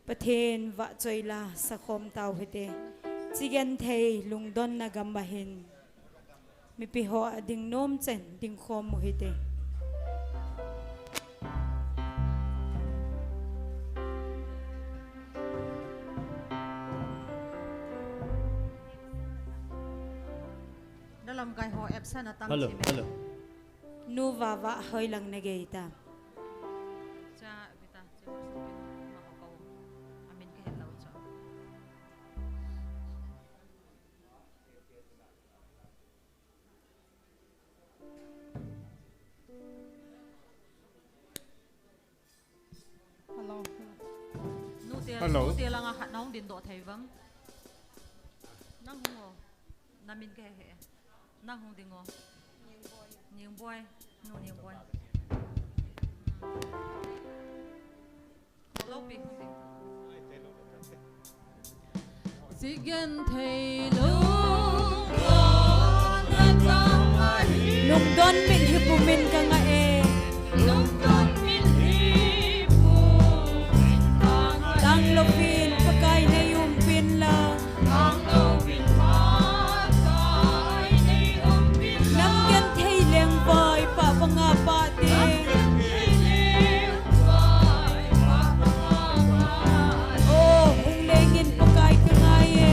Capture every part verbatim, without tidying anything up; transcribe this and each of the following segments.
Pathen vahchoi la sakhom tau hite. Chigenthei lungdonna gam ahin. Mipi ho ading nom chen dingkhom u hite. Nalamkai ho absent atam. Hello, hello. Nu Vava hoilang nagei ta. Cha Vita, che ho sopin, ma ho kau. Amin kahet lou chu. Hello. Nute, hello. Nute langa khat nahung dingdoh thei vem? Nang hung o. Namin kahe he. Nang hung ding o. Ningboi. Nu Ningboi. Hmm. Lopi hung ding. Chigenthei lungdon mit hi pumin kanga e. Lungdon mit hi pumin kanga e. Tanglouvin Pakai nei umpin lang. Tanglouvin Pakai nei umpin lang. Namgenthei lengvai pah banga pah ding. O, hung lengin Pakai kangai e.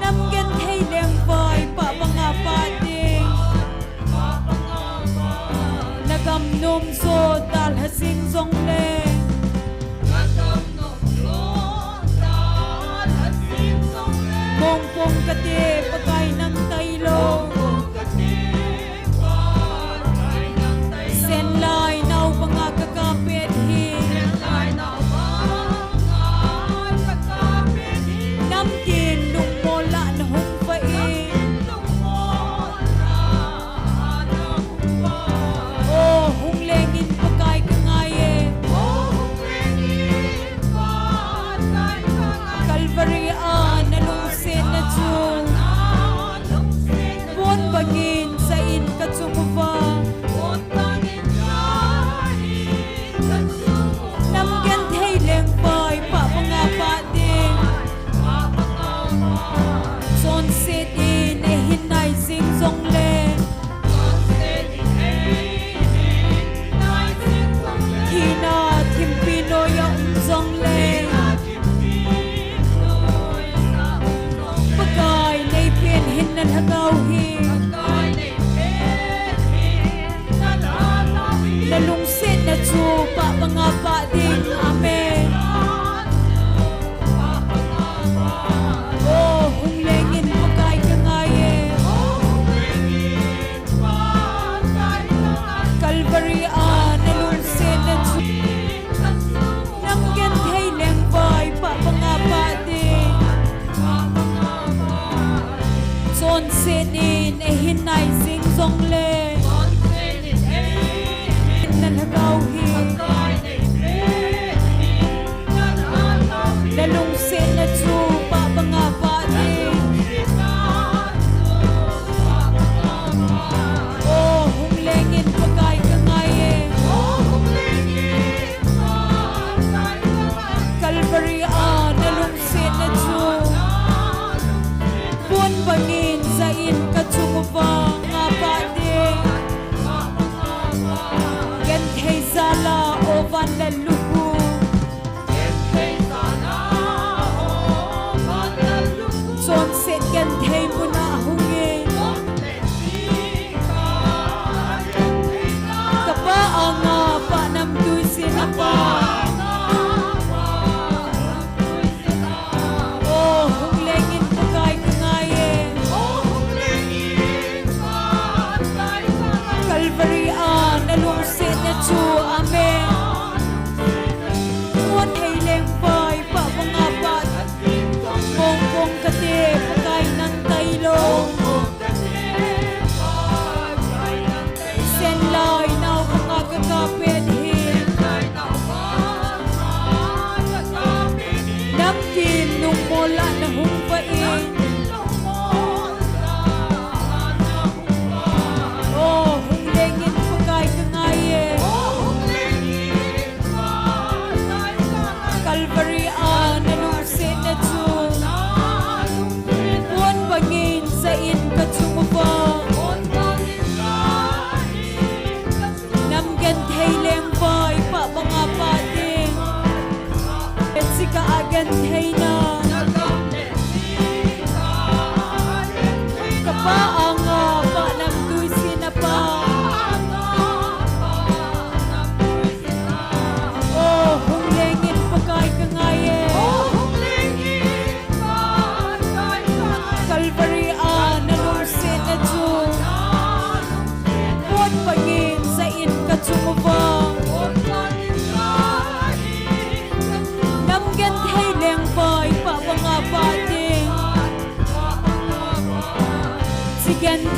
Namgenthei lengvai pah banga pah ding. Nagam nom jo dalha jing jongle. Mongpong kate Pakai nang tailou. Senlai nao banga kakapet hi. Namtin lungmol lah nahung vah in. O, hung lengin Pakai kangai e. Calvary a nalungsetna chu pon bangin jah in kachung uva. Namgenthei lengvai pah banga pah ding. Chonset in eihin nai jing jongle. Thina thimpi noiya um jongle. Pakai nei pen hinna lhagao hi. Nalungsetna chu pah banga pah ding. Amen. O, hung lengin Pakai kangai e. Calvary a nalungsetna chu namgenthei lengvai pah banga pah ding. Chonset in eihin nai jing jongle. Na lhagao hi. Nalungsetna chu pah banga pah ding. O, hung lengin Pakai kangai e. Calvary a nalungsetna chu pon bangin jah in kachung uva nga pah ding. Genthei jal a, o van lallukhu. Chonset genthei muna hung in. Kapa anga pah namtui sin apa. O, hung lengin Pakai kangai e. Calvary a nalungsetna chu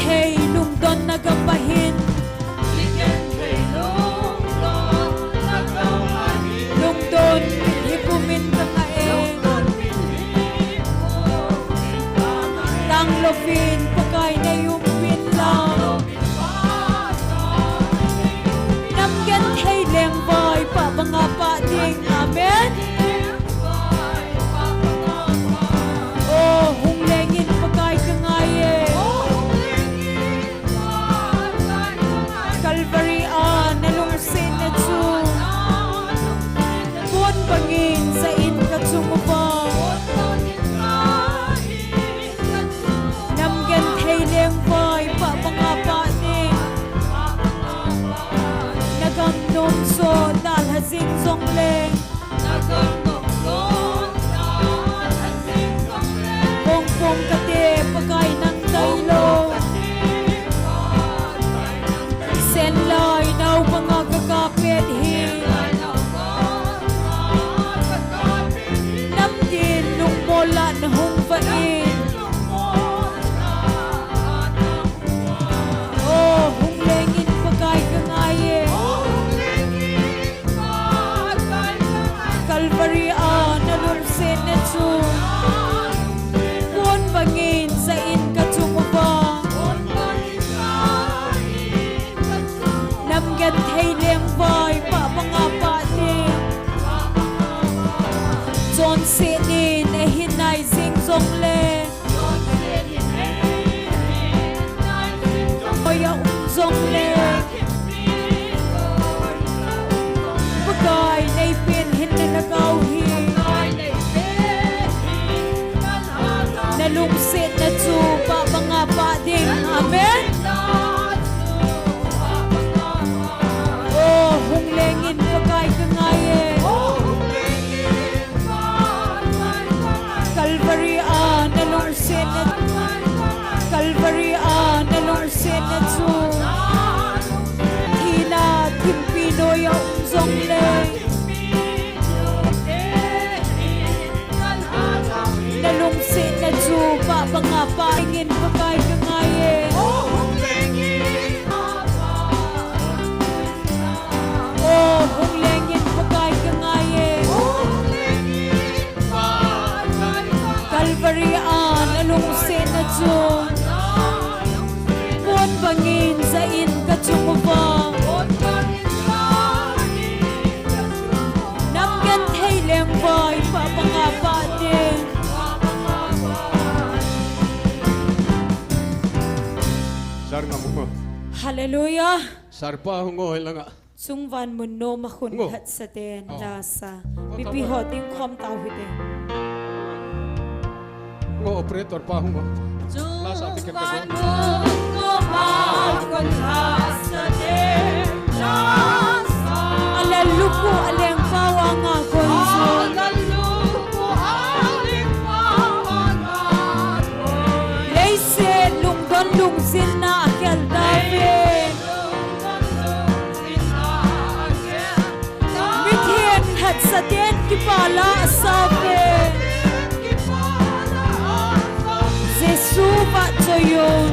Hei lungdonna gam ahin. Lungdon hi pumin kangah e. Tanglouvin Pakai nei umpin lang. Nam genthei lengvai pah banga pah ding. Amen. O, hung lengin Pakai kangai e. Calvary a nalungsetna chu pon bangin jah in kachung uva. Nam genthei lengvai pah banga pah ding. Nagam nom so dalha jing jongleng. Pongpong kate Pakai nang tailou. Senlai nao banga kakap pet hi. Namtin lungmol lah nahung vah in. O, hung lengin Pakai kangai e. Calvary a nalungsetna chu pon bangin jah in kachung uva. Nam genthei lengvai pah banga pah ding. Chonset in ahin nai jing jongleng. Hoiya um jongleng. Pakai nei pen hinna lhagao hi. Nalungsetna chu pah banga pah ding. Amen. O, hung lengin Pakai kangai e. Calvary a nalungsetna, Calvary a nalungsetna chu thina thimpi noiya um jongleng. Nalungsetna chu pah banga pah dingin Pakai kangai e. O, hung lengin Pakai kangai e. Calvary a nalungsetna chu pon bangin jah in kachung uva. Nam genthei lengvai pah banga pah ding. Sar nga mo. Hallelujah. Sar pa hung o hilanga. Chungvan mun nom a khun lhatsa ten lasa. Mipi ho ding khom tau hite. Ngo operator pa hung o. Lasa ticket ka go. Alel lupu aleng pau anga kon chu. Leiset lungdon lungzinna akhel tave. Mitheng lhatsa ten kipah la asave. Jesu vahchoi un.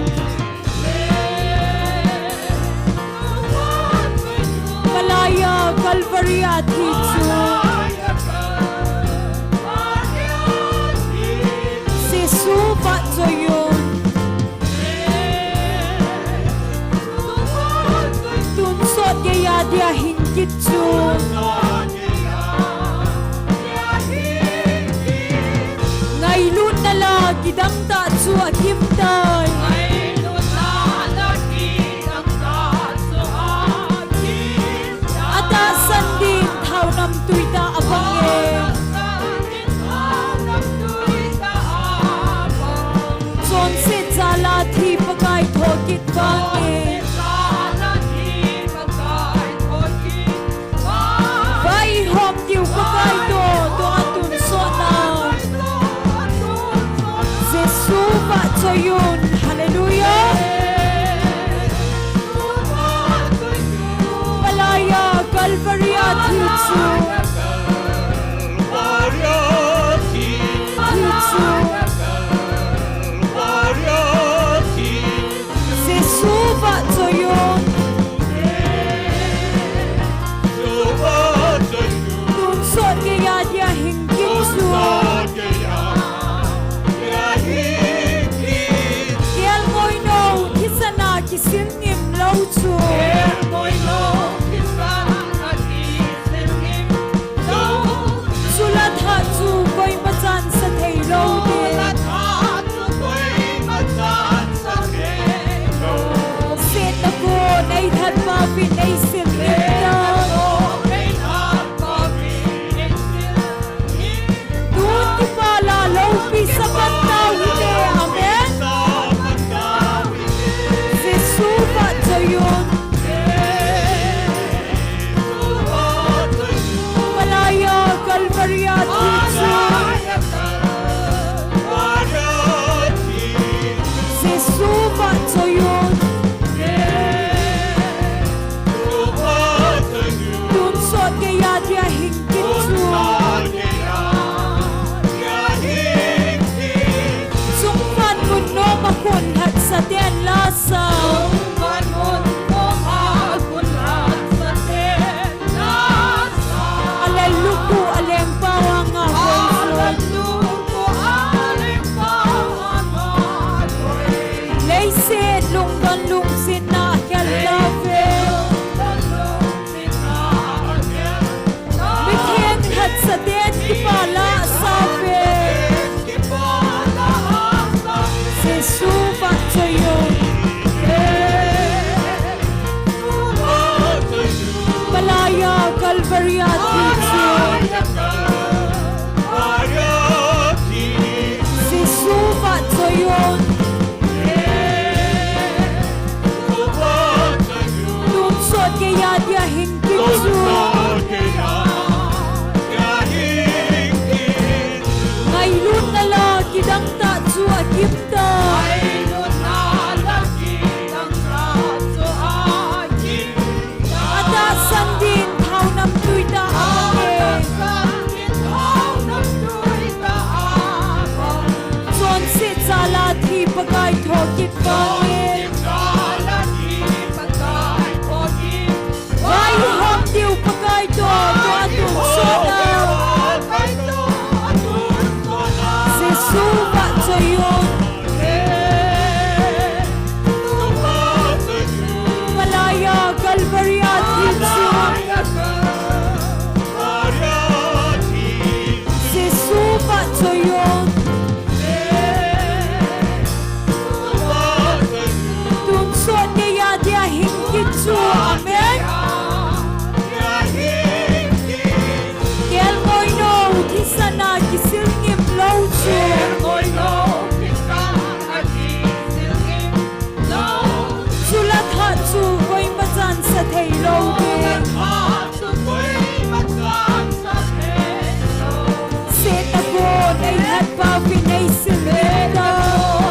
Kalaiya Calvary a thi chu Jesu vahchoi un. Tonsot geiya dia hing kit chu. Ngailutna la kidang tah chu akim tai. Atahsan din thaonam ten la sa. Alen lukhuh a lengpa vanga koi. Leiset lungdon lungsetna a khel tauve. Mitheng hatsate kipah la a sa uve. Jesu vahchoi un. Palai a Calvary a thi chu Jesu vahchoi un. Tonsot geiya dia hing kit chu. Ngailutna la kidang tah chu akim tai. Atahsan din thao namtui tah a pang e. Chonset jal a thi Pakai thokit vangin. Vaihom diu Pakai toh, toh a tonsot a. Jesu vahchoi un. Palai a Calvary a thi chu Jesu vahchoi un. Tonsot geiya dia hing kit chu. Amen. Kelngoi nou thisan a kisil ngim lou chu. Chula thah chu koima chan sa thei lou ding. Setna kon eilhat pau vin eisil ngim tau.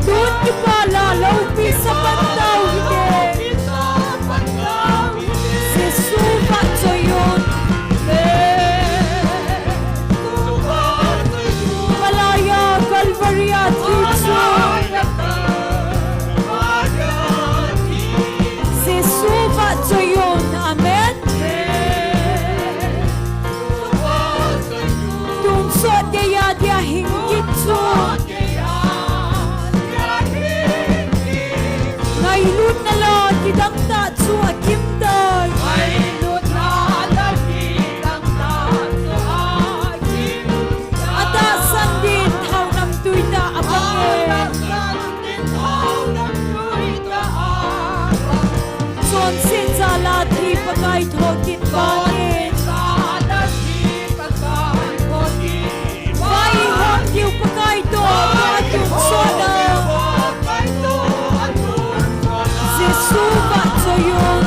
Tun kipah la loupi sa pan tau hite. Jesu vahchoi un. Palai a Calvary a thi chu Jesu vahchoi un. Amen. Tonsot geiya dia hing kit chu. Ngailutna la kidang tah chu akim tai. Atahsan din thao namtui tah a pang e. Chonset jal a thi Pakai thokit vangin. Vaihom diu Pakai toh, toh a tonsot a. Jesu vahchoi un.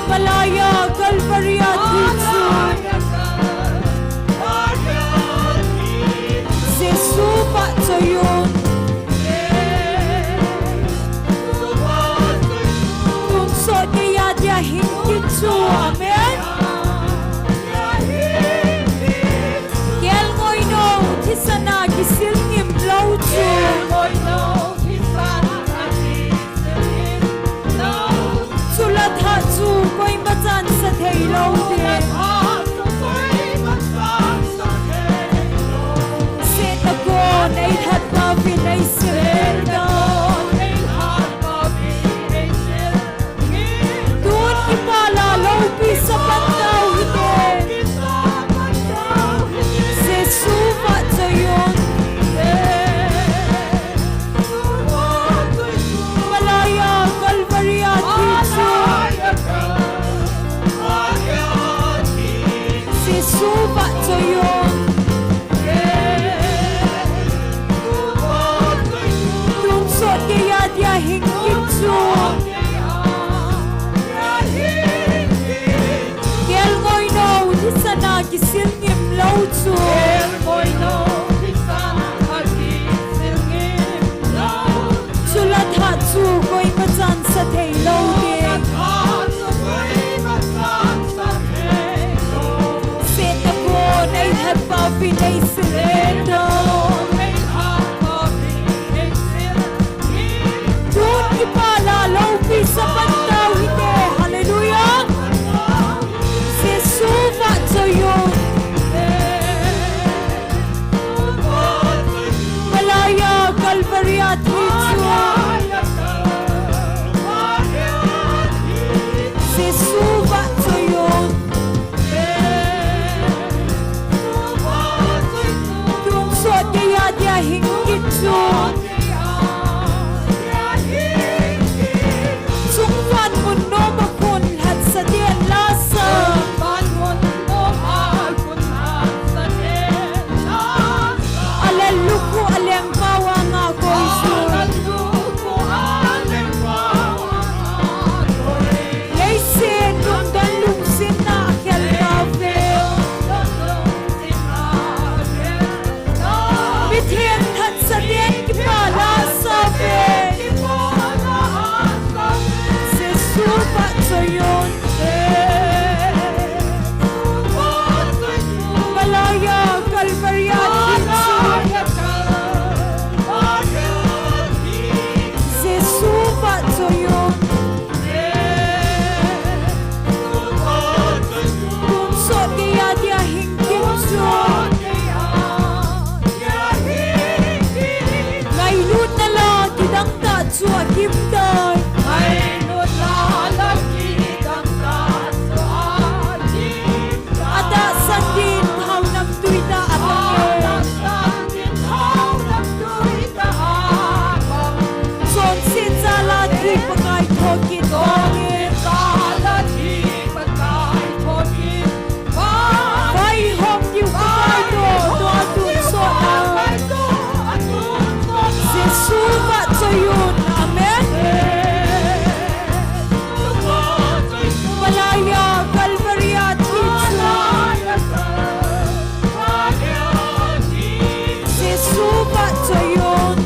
Palai a Calvary a thi chu Jesu vahchoi un. Tonsot geiya dia hing kit chu. Amen. Kelngoi nou thisan a kisil ngim lou chu. Chula thah chu koima chan sa thei lou ding. Setna kon eilhat pau vin eisil ngim tau. Tun kipah la loupi sa pan tau hite. Jesu vahchoi un. Malaya Calvary a thi chu Jesu vahchoi un. Tonsot geiya dia hing kit chu. Kelngoi nou thisan a kisil ngim lou chu. Chula thah chu koima chan sa thei lou ding. Setna Pinei silendo. Tun kipah la loupi sa pan tau hite. Hallelujah. Jesu vahchoi un. Malaya Calvary a thi chu. Jesu vahchoi un. Tonsot geiya dia hing kit chu. Chungvan mun nom a khun lhatsa den lasa. Alel lukhu aleng pao a nga koi chu. Leiset lungdon lungsinna a khel tauve. Mithen lhatsa den kipah la asa uve. Jesu vahchoi un. Malaya Calvary a thi chu. Jesu vahchoi un. Tonsot geiya dia hing kit chu. Ngailutna la kidang tah chu akim tai. Atahsan din thao namtui tah a Chonset jal a thi Pakai thokit tauve. Vaihom diu Pakai toh, toh a tonsot a. Jesu vahchoi un. Amen. Malaya Calvary a thi chu. Jesu vahchoi un.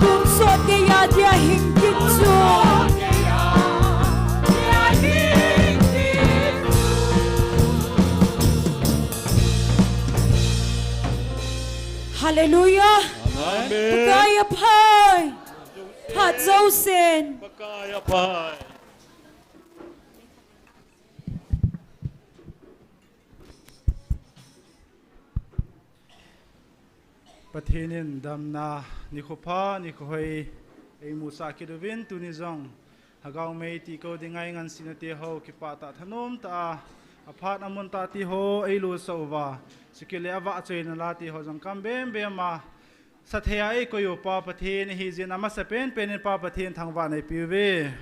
Tonsot geiya dia hing kit chu. Hallelujah. Amen. Pakai aphai. Phat jousen. Pakai aphai. Pathen in damna nikho pha, nikho hoi eimusah kit uvin, tuni jong Lhagao mei tiko dinga eingansena teho kipah tah thanom tah a, aphat amun tah teho eilusah uva, chukit le avahchoina la teho jong kam bem bem a sathei a eikoi u Pa Pathen ahi jeh in amasa penpen in Pa Pathen thangvahna eipe uve.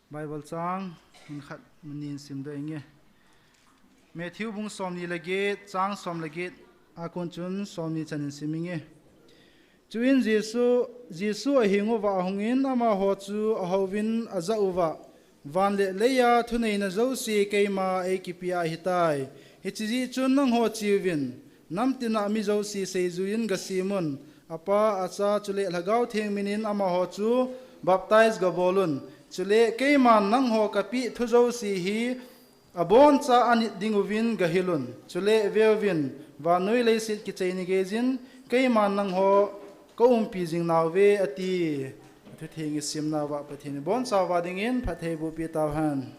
Bible chang mun khat mun ni in simdoh inge. Matthew bung somni le get, chang som le get a kon chun somni chan in sim inge. Chuin Jesu, Jesu aheng uva ahungin amaho chu ahouvin ajah uva, van le leiya thuneina jouse keima eikipea ahitai. Hiche jeh chun nangho cheuvin, namtin a mi jouse seijuiyin gasemun, Apa, Acha, chule Lhagao Theng minin amaho chu baptize gabolun. Chule keiman nangho kapeh thu jouse hi aboncha anit dinguvin gahilun. Chule veuvin, vannoi leiset kichaina geiyin keiman nangho kaumpi jing nauve, ati. Athutheng isimnauva Pathen in ibonchauva dingin phatthei bohpeh tauhen.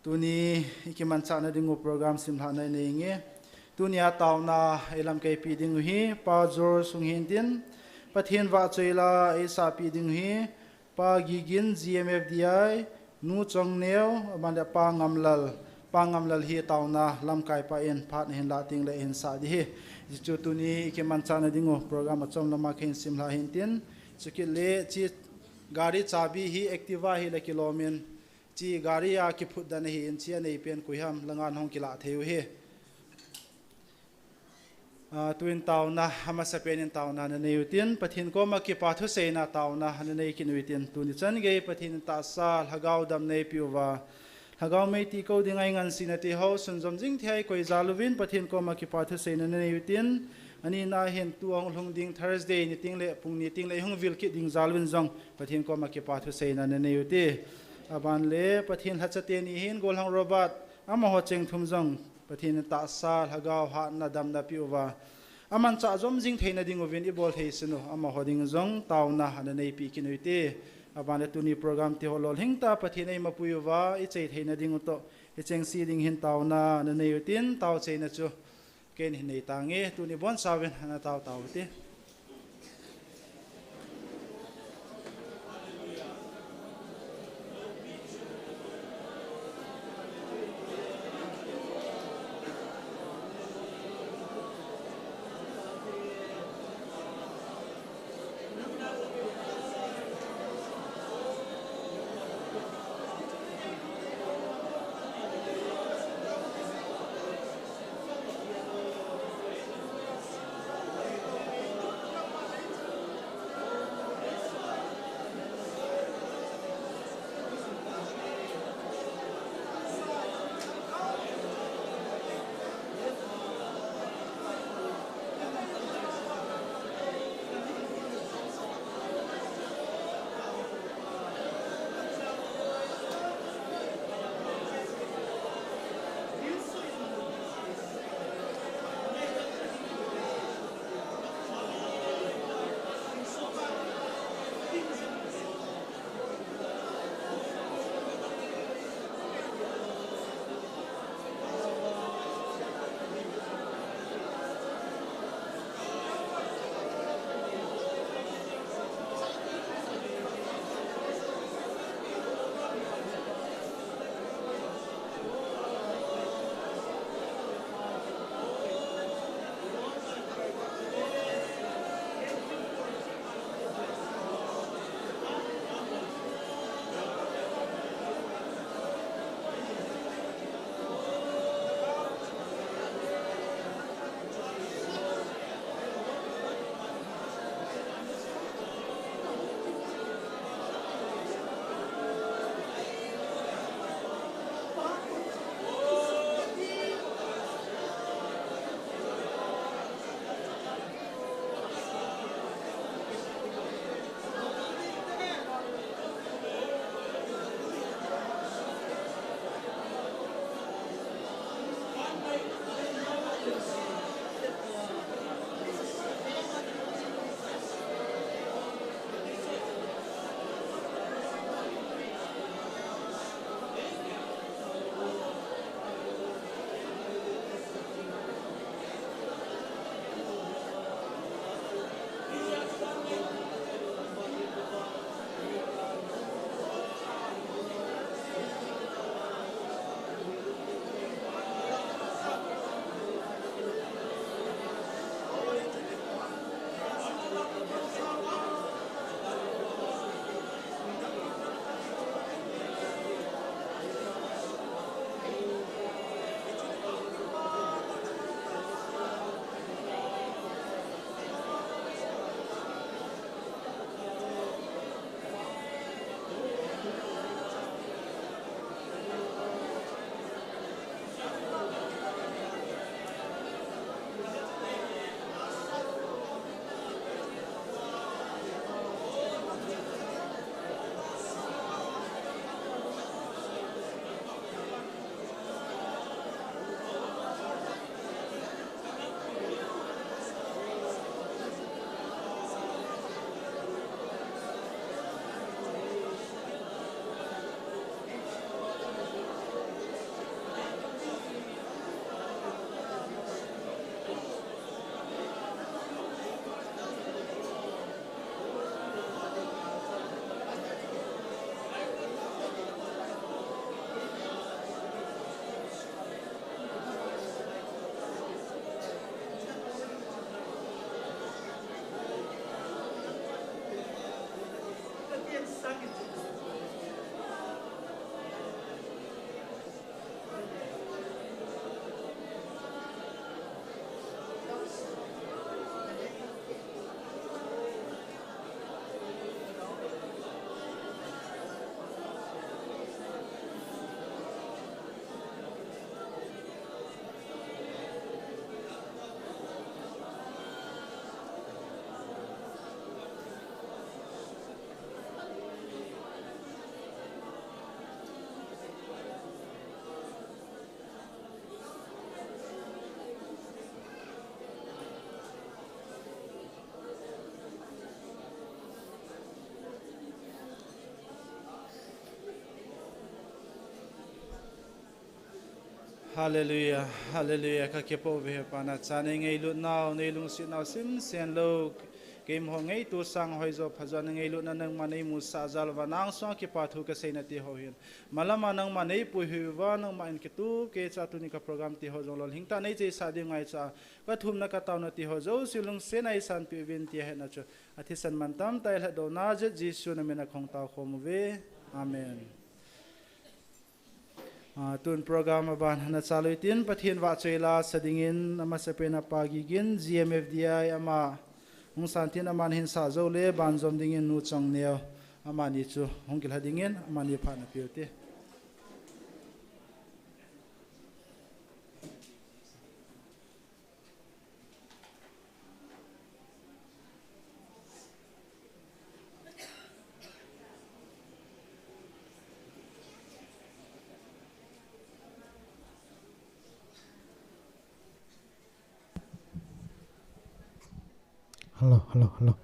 Tuni ikimanchahna dingu program simlhahna inei inge. Tunia taona eilamkaipeh dingu hi Pa George hung hintin, Pathen vahchoi la eisahpeh dingu hi Pa Gigin, G M F D I, Nu Chongneo, aban le Pa Ngamlal. Pa Ngamlal hi taona lamkaipa in phat ahin lah tengle ahin sah ding ahi. Hichu tuni ikimanchahna dingu program achom lama kahin simlhah hintin, chukit le hiche gari chabi hi Activa hile kilomin, hiche gari a kiphutdan ahin, hiche aneipen koiham langa hung kilah thei u ahi. Ah, tuin taona, amasapen in taona nanei utin, Pathen koma kipa thuseina taona nanei kit utin, tuni chan gei Pathen in tahsa Lhagao damna eipeh uva, Lhagao mei tiko dinga eingansena teho sunjom jing thei a eikoi jal uvin Pathen koma kipa thuseina nanei utin, Anina hin tu ahung lhung ding Thursday ni tengle pung ni tengle ihung vil kit ding jal uvin jong Pathen koma kipa thuseina nanei ute. Aban le Pathen lhacha teni hin Golhang Robert amaho cheng thum jong Pathen in tahsa, lhagao, hatna, damna apeh uva, amanchah jom jing theina ding uvin ibol thei sinu amaho ding jong taona nanei peh kit ute. Aban le tuni program tiho lolhing tah Pathen eima pui uva ichai theina ding utoh, ichengse ding hin taona nanei utin, tao cheina chu ken hin nei tange. Tuni boncha uvin ana tao tao ute. Hallelujah, hallelujah. Ka kipa uve he Pa, nachan nei ngailutnau, nei lungsetnau simsen lou, keima ho ngaito sang hoijo phajo nei ngailutna nangman nei musah jal uva, nang sunga kipa thu ka seina ti ho hin. Malama nangman nei puihoi uva, nangman kitup kei cha tuni ka program ti ho jong lolhing tah nei cheisah ding ngaicha, ka thumna ka taona ti ho jouse lungsetna eisanpeh uvin tia hetna chu athisan mantam tah a eilhatdoh na jeh Jesu na mina kahung tao khom uve. Amen. Ah, tun program aban hana chalui tin, Pathen vahchoi la sa dingin, amasapen a Pa Gigin, G M F D I ama hung san tin, aman hin sah jou le, banjom dingin Nu Chongneo, amani chu hung kilha dingin, amani phat na peh u te. Hello, hello, hello.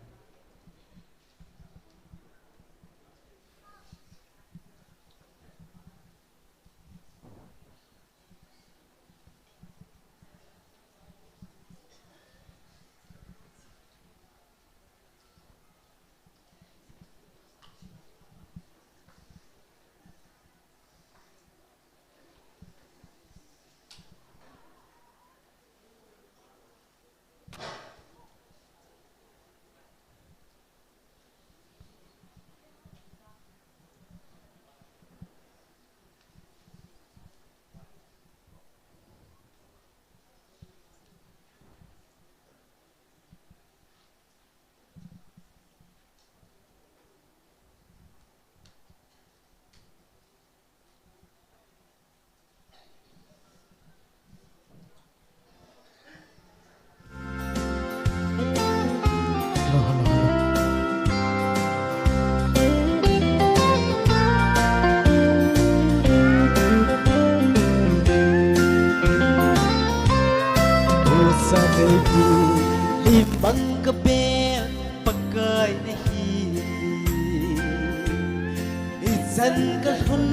Ichan kalhun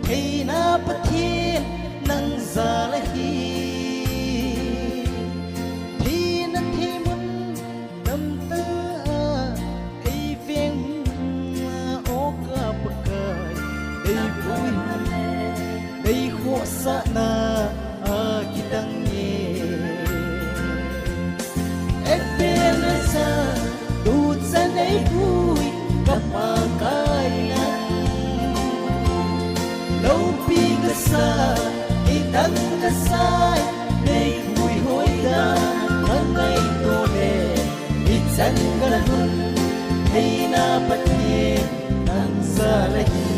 theina Pathen nang jal ahi. Thina theimun tamtah a eiveng o ka Pakai, eipuihoi, eikhohsahna a kidang e. Ebenezer, tuchan eipui ka Pakai nang. Loupi kasa, kidang kasai, neipuihoi dan kangaito le, ichan kalhun theina Pathen nang jal ahi.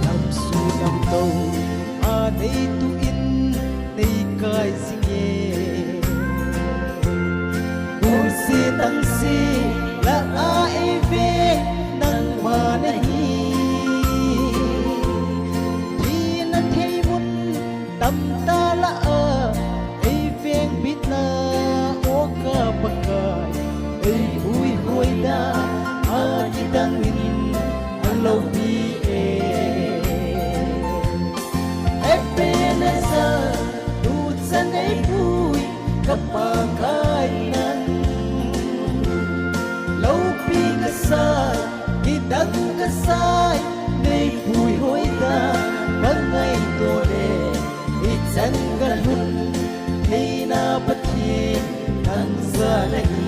Namsu namdou a neitun neikai jing e. Khose tangse lah a eiveng nangma nahi. Thina theimun tamtah lah a eiveng bitna o ka Pakai, eipuihoi dan a kidang in aloupi e. Ebenezer, tuchan eipui ka Pakai nang. Loupi kasa, kidang kasai, neipuihoi dan kangaito le, ichan kalhun theina Pathen nang jal ahi.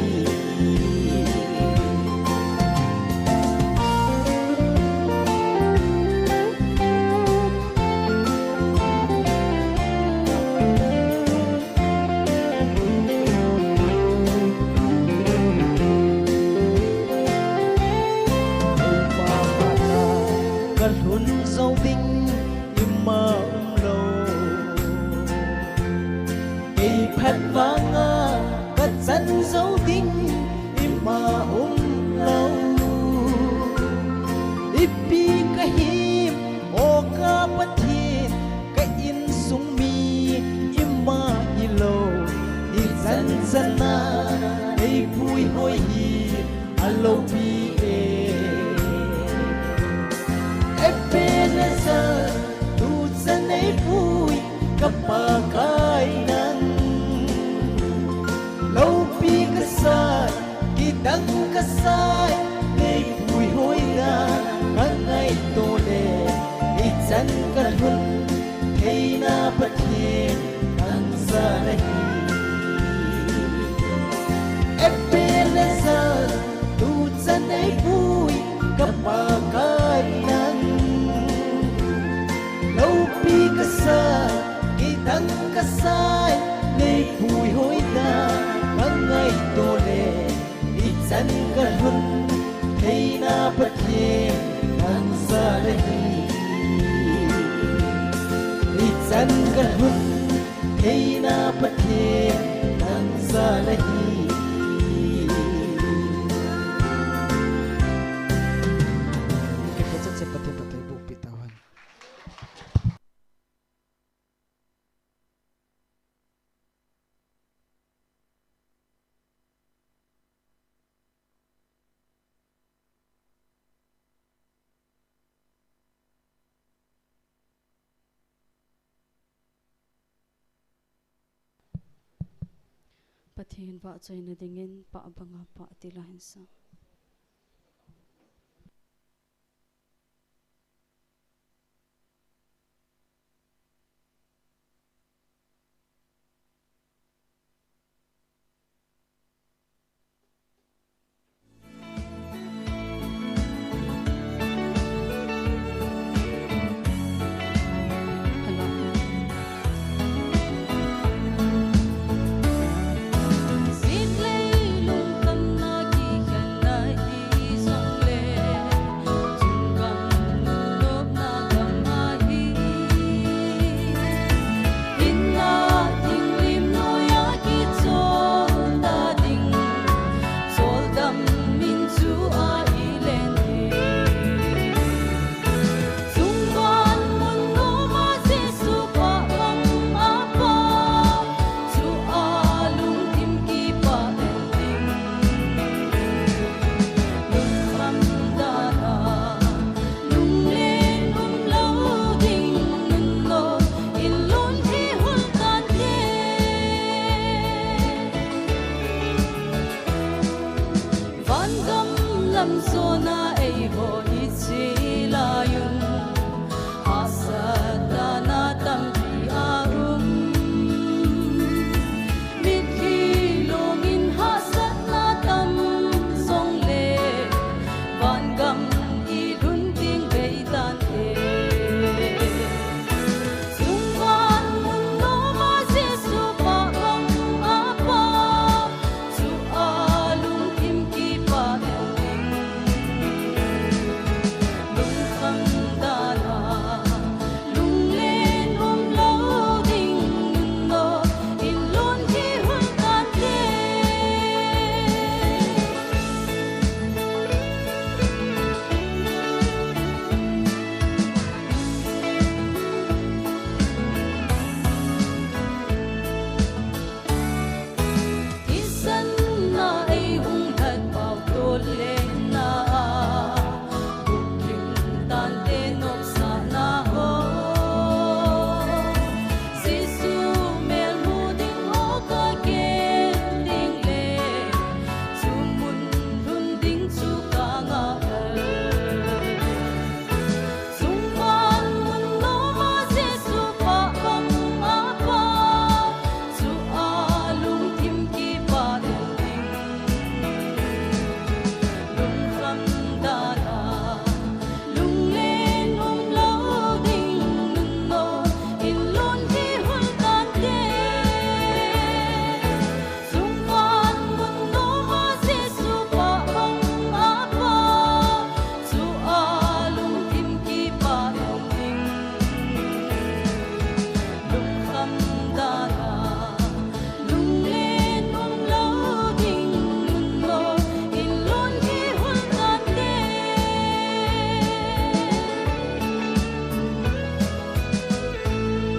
Kalhun jou ding ima umlou. Kei phat vanga kachan jou ding ima umlou. Ipi kahim o ka Pathen, ka insung mi ima hilou. Ichan chan a neipuihoi hi aloupi e. Ebenezer, Hun theina Pathen nang jal ahi. Kipah che che, Pathen phattheiboh pi tauhen. Pathen vahchoina dingin pah banga pah tila hinsa. Vangam lam jona eiho iche laiyun, hahsatna tampi aum. Mitlhi lungin hahsatna tam jongle, vangam ilhun ding bei tante. Chungvang mun noma Jesu pah banga pah, chua lungthim kipah ding. Lungkham dana, lunglen umlou ding nunnom, inlun hi hun tante. Thisanna eihung lhat pau tollenna a, bukim tante nopsahna ho. Jesu melmu ding ho kagen ding le, chu mun lhun ding chu kanga kal. Chungvang mun noma Jesu pah banga pah, chua lungthim kipah ding. Lungkham dana, lunglen umlou ding nunnom, inlun hi hun tante. Chungvang mun noma Jesu pah banga pah, chua lungthim kipah ding. Lungkham dana, lunglen umlou ding nunnom, inlun hi hun tante.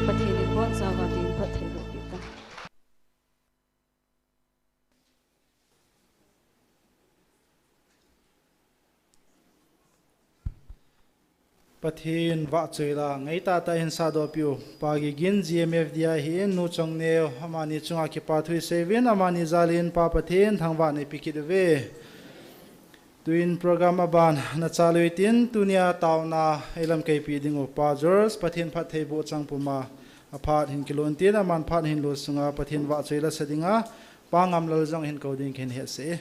Pathen in bonchauva tin phattheiboh pi ta. Pathen vahchoi la, ngaitah tah in sahdoh piu, Pa Gigin, G M F D I ahin, Nu Chongneo, amani chunga kipathu iseiuvin, amani jal in Pa Pathen thangvahna ipi kit uve. Tuin program aban nachal uhitin, tunia taona eilamkaipi ding u Pa George, Pathen phattheiboh chang puma, aphat hin kilhon tin, aman phat hin lut sunga Pathen vahchoi la sa dinga, Pa Ngamlal jong hin kou ding kahin hetsah e.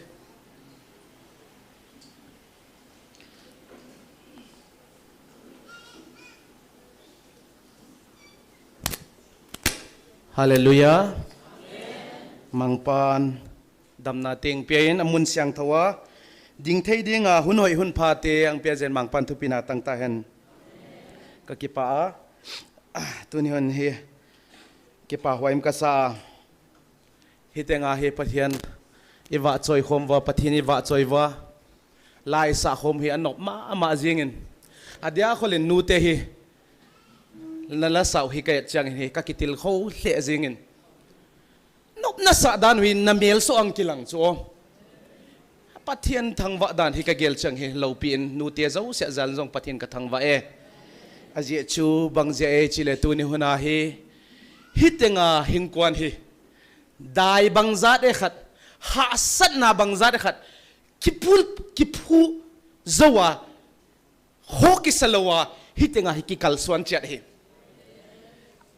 Hallelujah. Mangpan damna teng pia in amun siangthou a ding thei dinga hun hoi hun pha te ahung pia jeh in Mangpan thupina tang tahen. Kakipah a, ah, tuni hun hi Kipa huai kasa. Hitenga hi Pathian i vahchoi khom uva, Pathian i vahchoi uva. La i sah khom hi anop mama jingin. Adia kholin nute hi. Na la sah u hi ka et chiangin hi ka kitilkhou lheh jingin. Nopna sah dan u hi na mel soh ang kilang chu. Pathian thangvah dan hi ka gel chiang hi lopi in nute jouse jal jong Pathian ka thangvah e. Ajeh chu bang jeh a chile tuni huna hi. Hitenga hingkuan hi. Dai bang jat e khat. Hahsatna bang jat e khat. Kipul, kiphu jou a. Ho kisa lou a, hitenga hi kikalsuan chiat hi.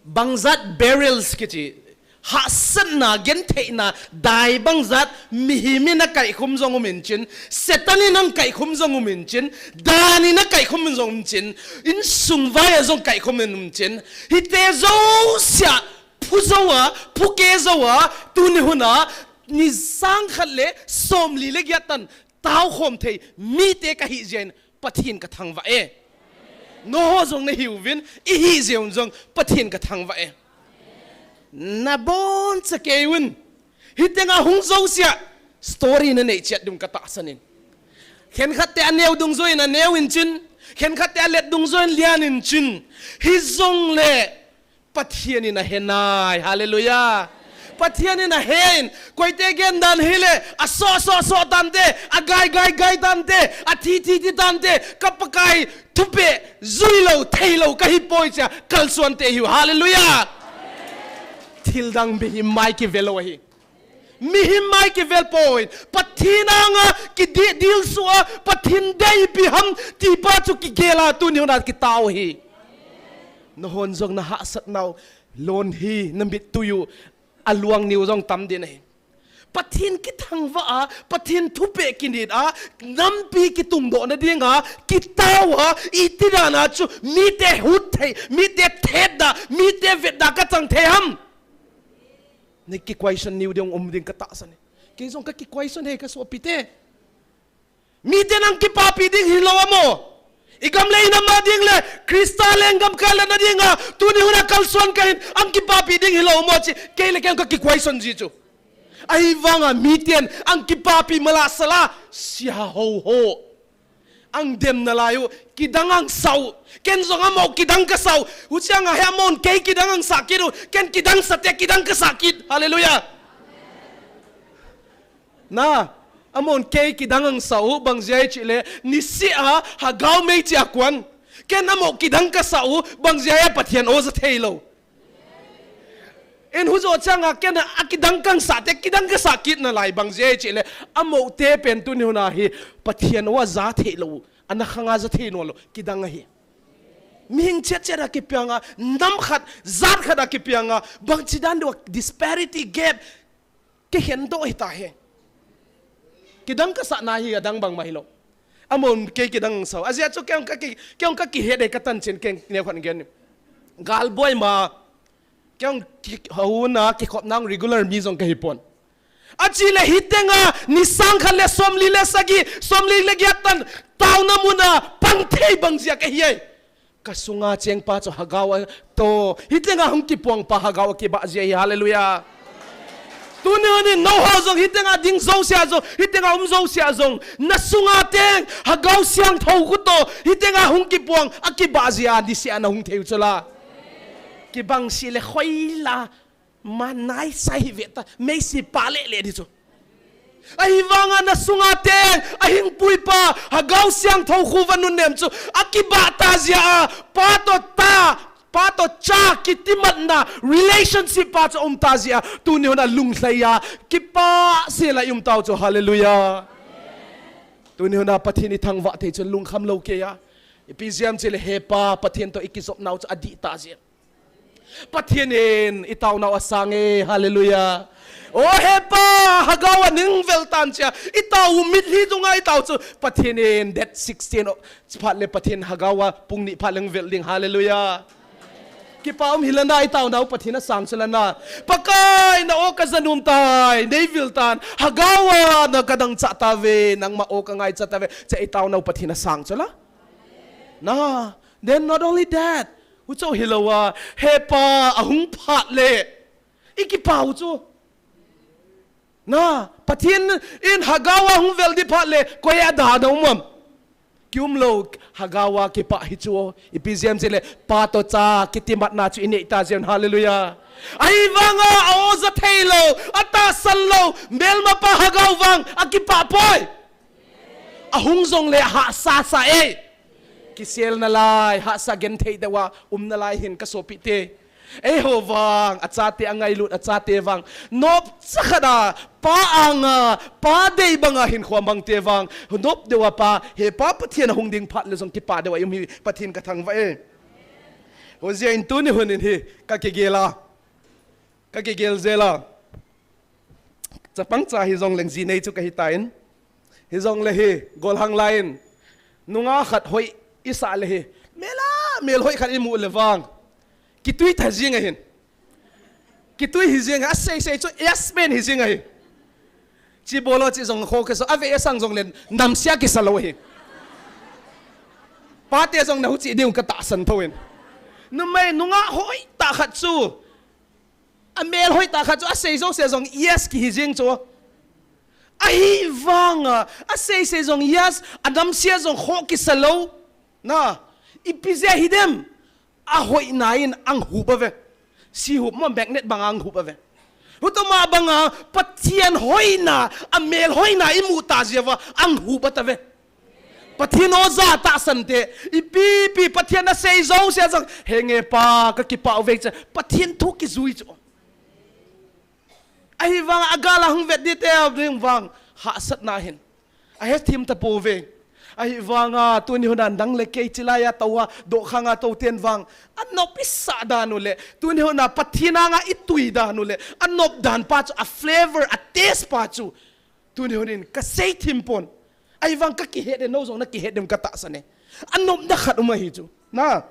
Bang jat barriers kichi, hahsatna, gentheina, dai bang jat, mihem in a kaikhum jong um in chin, Satan in a kaikhum jong um in chin, dan in a kaikhum jong um chin, insung vai a jong kaikhum in um chin, hite jouse a, phu jou a, phu kei jou a, tuni huna, ni sang khat le, somli le giat tan, tao khom thei, mite ka hi jeh in, Pathian ka thangvah e. Nangho jong na hiuvin, i hi jeh un jong Pathian ka thangvah e. Na boncha kei un. Hitenga hung jouse a, story na nei chiat ding ka tahsan in. Khenkhat te a neo dungjuiyin a neo in chin. Khenkhat te a let dungjuiyin lian in chin. Hijongle, Pathian in a he nai, hallelujah. Pathian in a he in, koite gen dan hile, a so, so, so tante, a gai, gai, gai tante, a thi, thi, thi tante, ka Pakai thupeh, jui lou, thei lou, ka hi poi chia, kalsuan te hiu, hallelujah. Thil dang mihem mai kive lou ahi. Mihem mai kivel poi, Pathian anga kidi-, dilsu a, Pathian deipi ham, ti pa chu kigel a tuni huna kitao hi. Nahon jong na hahsat nau, lon hi, na mittui u, a luang niu jong tam din ahi. Pathian kithangvah a, Pathian thupeh kinit a, nampi kitungdoh na dinga, kitao a, iti dan a chu, mite hut thei, mite thet da, mite vet da ka chang thei ham. Na ki question niu ding um ding ka tahsan e. Kei jong ka ki question e ka sopi te. Miten ang kipapi ding hilou amo. I gam le i nam a ding le, Christa lenggam kal na dinga, tuni huna kalsuan kahin, ang kipapi ding hilou amo chi, kei le kei ka ki question ji chu. Ahivanga miten ang kipapi mala sala, sia ho ho. Ang dem nalai u, kidang ang sah u. Ken jong amo kidang ka sah u. Huchiang a hi amon kei kidang ang sah kit u. Ken kidang sah te kidang ka sah kit. Hallelujah. Na, amon kei kidang ang sah u, bang jeh chile, nisih a, hagao mei chia kuan. Ken amo kidang ka sah u, bang jeh a Pathian o ja thei lou. In hujo chang a ken a kidang kang sah te, kidang ka sah kit nalai bang jeh chile, amo te pen tuni huna hi, Pathian o a ja thei lou, ana khang a ja thei nalou, kidang ahi. Mihing chet chet a kipiang a, nam khat, jat khat a kipiang a, bang chi dan deu a disparity gap, kikhen doh hita he. Kidang ka sah na hi adang bang ma hilou. Amon kei kidang sah u. Ajeh chu kei ka ki, kei ka kihet e ka tan chin kei neo khan gen. Gal boi ma. Kei ki, hou na kikhop nang regular mi jong ka hi pon. Achile hitenga, ni sang khat le somli le sagi, somli le giat tan, taona muna, pang thei bang jeh a ka hi e. Ka sunga cheng pa chu hagao a to. Hitenga hung kipuang pa hagao a kibah jeh ahi, hallelujah. Tuni huni nangho jong hitenga ding jouse a jong, hitenga um jouse a jong. Na sunga teng hagao siangthou khu to. Hitenga hung kipuang a kibah jeh a nisih a na hung thei u chu la. Kibang sih le khoi la. Ma nai sai hi ve ta, meisi pa le le di chu. Ahivanga na sunga teng, ahingpui pa, hagao siangthou khu va nunnem chu, akibah ta jeh a, pa to ta, pa to cha, kitimatna, relationship pa chu um ta jeh a, tuni huna lunglhai a, kipah sel a i um tau chu, hallelujah. Tuni huna Pathian i thangvah thei chu lungkham lou kei a, ipi jeh ham chile he pa, Pathian to i kijop nau chu adih ta jeh a. Pathian in i taonau asang e, hallelujah. O he pa, hagao a nang vel tan chia, i tao u mitlhi dunga i tao chu, Pathian in date sixteen o, phat le Pathian hagao a, pung ni phat le nang vel ding, hallelujah. Kipa um hi la na i taonau Pathian asang chu la na. Pakai na o ka ja nom tai, nei vil tan, hagao a na ka dangchah tave, nangma o ka ngaicha tave, chia i taonau Pathian asang chu la. Na, then not only that, huchu hilou a, he pa ahung phat le, Ikipah u chu. Na, Pathen in Hagar a hung vel ding phat le, koi a da na um am? Kium lou, Hagar a kipah hi chu. Ipi jeh ham chule, pa toh cha kitimatna chu inei ta jeh un, hallelujah. Ahivanga, a-o ja thei lou, atahsan lou, melmapa Hagar vang akipah poi. Ahung jongle hahsa sa e. Kisel nalai, hahsa genthei deuh a um nalai hin ka sopite. Eiho vang, achate angailut, achate vang, nopcha khat a, pa anga, pa dei banga hinkho amangte vang, nop deuh a pa, he pa Pathen ahung ding phat le jong kipah deuh a i um hi Pathen ka thangvah e. Hijeh in tuni hun in hi, ka kigel a, ka kigel jel a. Chapang cha hijongleng jinei chu kahi tan. Hijongle hi, golhang lai in. Nungah khat hoi isah le hi. Mel a, mel hoi khat imu le vang. Kitui ta jing ahin. Kitui hi jing, asei sei chu yes pen hi jing ahi. Chi bolo chi jong kho kisa, ave asang jongle namsia kisa lou hi. Pate jong na huchi ding ka tahsan thou in. Numei nungah hoi tah khat chu. Amel hoi tah khat chu asei jouse jong yes kihi jing chu. Ahivanga, asei sei jong yes, anamsia jong kho kisa lou. Na, ipi jeh hidem, ahoina in ahung hup ave. Si hup mo magnet banga ahung hup ave. Hutoma banga, Pathen hoina, amel hoina imu ta jeh uva, ahung hup ave. Pathen o ja tahsan te, ipi pi Pathen asei jouse jong, henge pa, ka kipah uve chu, Pathen thu kijui chu. Ahivang a gal a hung vet ding te, ding vang, hahsatna hin. Ahe thim ta pouve. Ahivanga, tuni hun a nang le kei chilai a tou a, dokhang a tou ten vang, anop isah dan u le, tuni hun a Pathen anga itui dan u le, anop dan pa chu, a flavor, a taste pa chu, tuni hun in ka sei thim pon. Ahivang ka kihet e, nou jong na kihet dem ka tahsan e. Anopna khat um ahi chu. Na.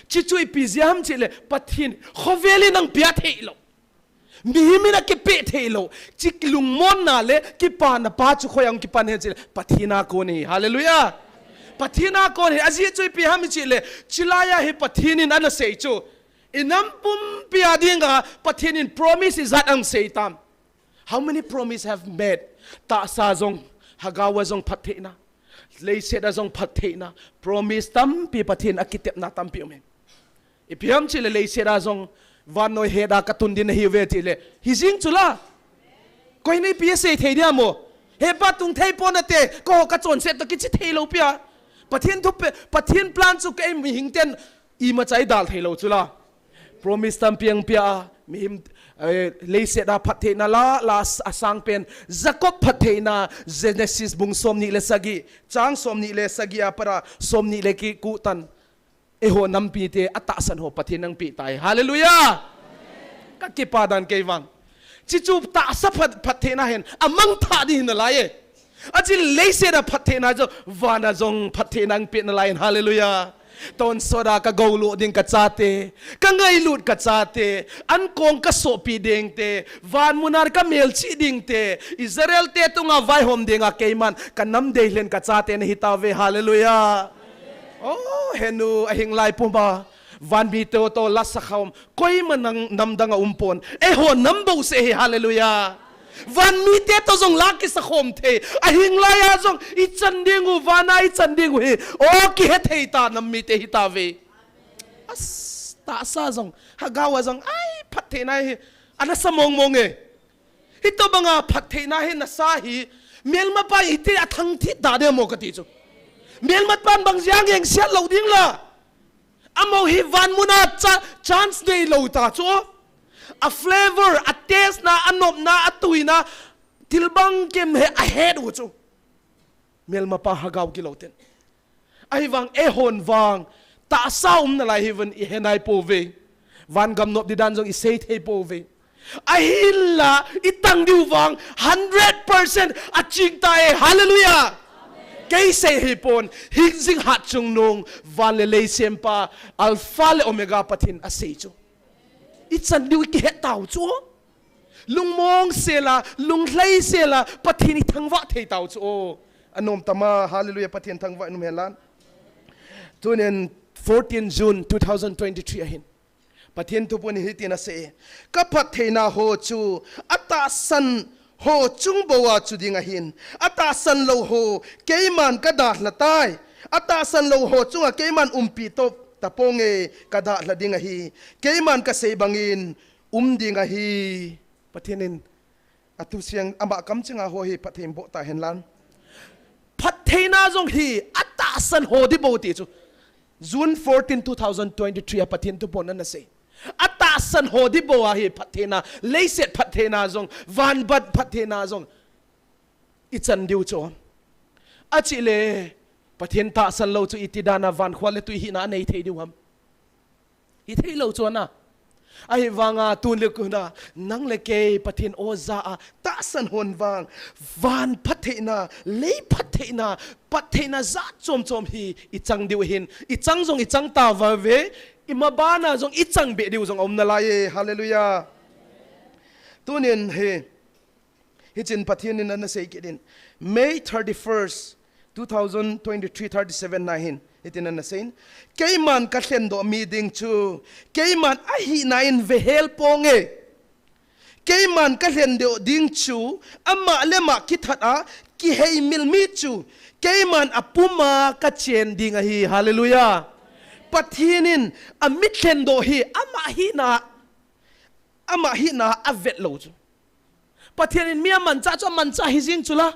Chi chu ipi jeh ham chule, Pathen, khovel in ahung pia thei lou. Mihem in akipeh thei lou. Chi lungmonna le, kipana pa chu khoi a hung kipan ham chule, Pathen a kon ahi. Hallelujah. Pathen a kon ahi. Ajeh chu ipi ham chule, chilai a hi Pathen in ana sei chu. Inam pumpi a dinga, Pathen in promise ijat ahung sei tam. How many promise have made? Tahsa jong, Hagar a jong phattheina. Leiset a jong phattheina. Promise tampi Pathen akitepna tampi um e. Ipi ham chule leiset a jong vannoi het a katun ding nahiuve tile. Hi jing chu la. Koi in ipi asei thei dia mo. He pa tung thei pon nate, keiho kachonset toh kichi thei lou pia. Pathen thu pe, Pathen plan chu kei mihing ten imacha idal thei lou chu la. Promise tampi ahung pia a, mihem, eh, leiset a phattheina la, la a, asang pen, Jacob phattheina, Genesis bung somni le sagi, chang somni le sagi a pat a, somni le ki, ko tan. Eiho nampi te, atahsan ho Pathen in ahung pe tai. Hallelujah! Ka kipa dan kei vang. Chi chu tahsa phat, phattheina hin, amang tha ding hin nalai e. Achi leiset a phattheina chu, van a jong phattheina ahung pe nalai in, hallelujah. Tonsot a ka gou lou ding ka chate, ka ngailut ka chate, ankong ka sopi ding te, van mun a ka melchih ding te, Israel te tunga vaihom dinga keiman, ka nam deilhen ka chate nahi tauve, hallelujah. Oh, henu, ahing lai puma. Van mite toh la sakhom. Koima nang namdang a um pon. Eiho nam bouseh hi, hallelujah. Van mite toh jong la kisakhom thei. Ahing lai a jong ichan ding u, van a ichan ding u hi. Oh, kihe thei ta nam mite hi tauve. As, tahsa jong, Hagar a jong, ai, phattheina hi. Ana sa mong mong e. Hitobanga phattheina hi nasa hi, melmapan iti athang thit da de mo kati chu. Melmapan bang jeh a engsiat lou ding la. Amaho hi van mun a cha-, chance nei lou ta chu. A flavor, a taste na, anopna, atuina, thil bang kemhe ahet u chu. Melmapa Hagar kilou ten. Ahivang eihon vang, tahsa um nalai hi vang ihe nai pouve. Van gam nop ding dan jong isei thei pouve. Ahinla, itang diu vang, hundred percent aching tai. Hallelujah. Kei sei hi pon, hingjing hatchungnung, van le lei sempa, Alpha le Omega Pathen asei chu. Ichan diu ikihet tau chu. Lungmong sela, lunglhai sela, Pathen ithangvah thei tau chu. Anom tama, hallelujah, Pathen thangvah in um hen lang. Tunin fourteen June two thousand twenty-three ahin. Pathen thuphon in hitin asei. Ka phattheina ho chu atahsan ho chung bou a chu ding ahin, atahsan lou ho keiman ka dalha tai. Atahsan lou ho chunga keiman umpi to taponge, ka dalha ding ahi. Keiman kasei bangin um ding ahi. Pathen in athusiang ama kamcheng a ho hi phatthei boh tahen lang. Phattheina jong hi atahsan ho ding bou ti chu June fourteen, two thousand twenty-three a Pathen thuphon in asei. Atahsan ho ding bou ahi phattheina, leiset phattheina jong, van phat phattheina jong ichan diu chu. Achi le, Pathen tahsan lou chu iti dan a van khua le tui hina anei thei diu ham? Hithei lou chu ana. Ahivanga tun le kun a, nang le kei Pathen o ja a tahsan hon vang, van phattheina, lei phattheina, phattheina jat chom chom hi ichang diu ahin, ichang jong ichang tauve, ima bana jong ichang be diu jong aum nalai e. Hallelujah. Tunin hi, hichin Pathen in ana sei kit in, May thirty-first, two thousand twenty-three, thirty-seven na hin, hitin ana seiyin, keiman ka lhendoh mi ding chu, keiman ahina in vehel ponge. Keiman ka lhendoh ding chu, ama le ama kithat a kiheimil mi chu, keiman apum a kachen ding ahi. Hallelujah. Pathen in ami lhendoh hi ama hina, ama hina avet lou chu. Pathen in mi amanchah chu amanchah hijing chu la.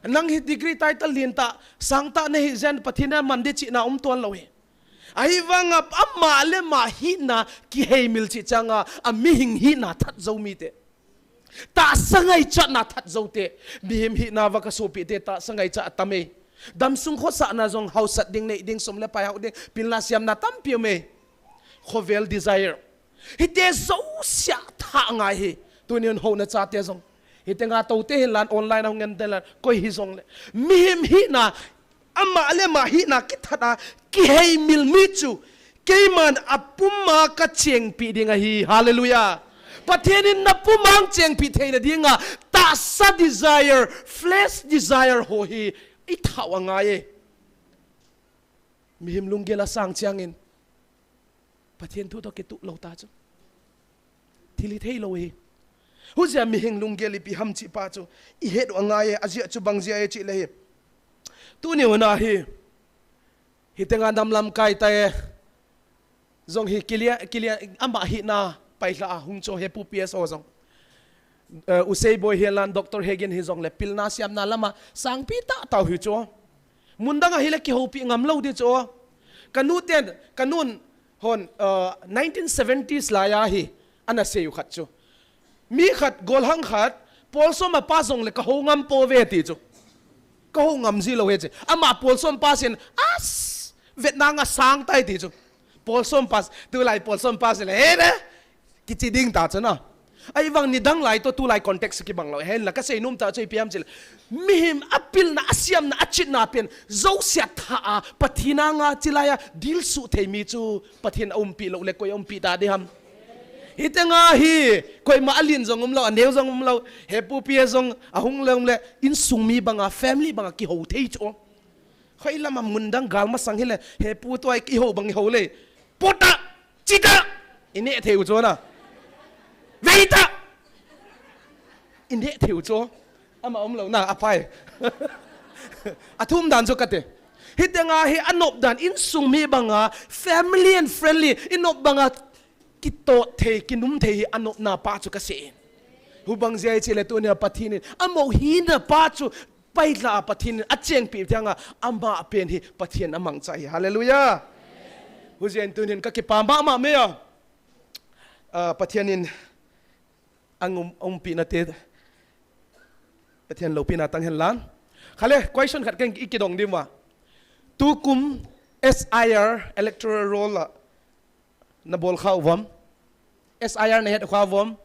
Nang hi degree title lentah, sangtah nahi jeh in Pathen in aman ding chihna umton lou hi. Ahivanga ama le ama hina kiheimil cheh changa, amihing hina that jou mite, tahsa ngaichatna that joute, mihem hina va kasopite tahsa ngaichat atam e. Damsung khosahna jong hausat ding, nei ding, sum le pai hao ding, pilna siamna tampi um e. Khovel desire. Hite jouse a thah angai hi. Tunin houna chate jong, hitenga toute hinlan, online a hung en te lan, koi hijongle, mihem hina, ama le ama hina kithat a kiheimil mi chu, keiman apum a kachengpeh ding ahi. Hallelujah. Pathen in napum a chengpeh theina dinga, tahsa desire, flesh desire ho hi ithah u angai e. Mihem lunggel asang changin Pathen thu toh kituh lou ta chu, thil hithei lou hi. Hijeh a mihem lunggel ipi ham chih pa chu ihet u angai e. Ajeh chu bang jeh a chih le hi, tuni hun a hi, hitenga nam lamkai te jong hi kilia, kilia, ama hina pailha a hung chu, hepu P S ho jong, eh, Usei Boi hilan, Doctor Hegin hijongle, pilna siamna lama sangpi tahtah u hi chu. Mun dang a hile kihoupi ngam lou ding chu. Kanu ten, kanun hon, eh, nineteen seventies lai a hi ana sei u khat chu, mi khat, golhang khat, Paul som a pass jongle kahou ngam pouve ti chu. Kahou ngam ji lou hi chu. Ama Paul som pass in, as, vetna nga sang tai ti chu. Paul som pass, tulai Paul som pass le, he ne, kichi ding ta chu na. Ahivang nidang lai toh tulai context kibang lou. Hinla kasei nom tah chu ipi ham chile, mihem apilna, asiamna, achihna pen jouse a thah a, Pathen anga chilai a dilsu thei mi chu Pathen aumpi lou le koi aumpi ta ding ham? Hitenga hi, koima alen jong umlou, aneo jong umlou, hepu P S jong ahung lou le, insung mi banga, family banga kihou thei chu. Hoilama mun dang gal masang hile, hepu toh a kihou bang ihou le, pota, chita, ineh thei u chu na. Veita, ineh thei u chu. Ama umlou na, aphai. Athum dan chu kati. Hitenga hi anop dan, insung mi banga, family and friendly, inop banga, kitoh thei, kinum thei hi anopna pa chu kasei. Hubang jeh a chile tunia Pathen in, amou hina pa chu, pailha a Pathen in achengpeh thei anga, ama pen hi Pathen amangcha hi. Hallelujah. Hijeh in tunin kakipah mama mei a. Ah, Pathen in ang um, umpina te, Pathen loupina tang hen lang. Khale, question khat ken ikidong ding uva. Tukum S I R electoral roll a nabol kha uvam? S I R nahet kha uvam?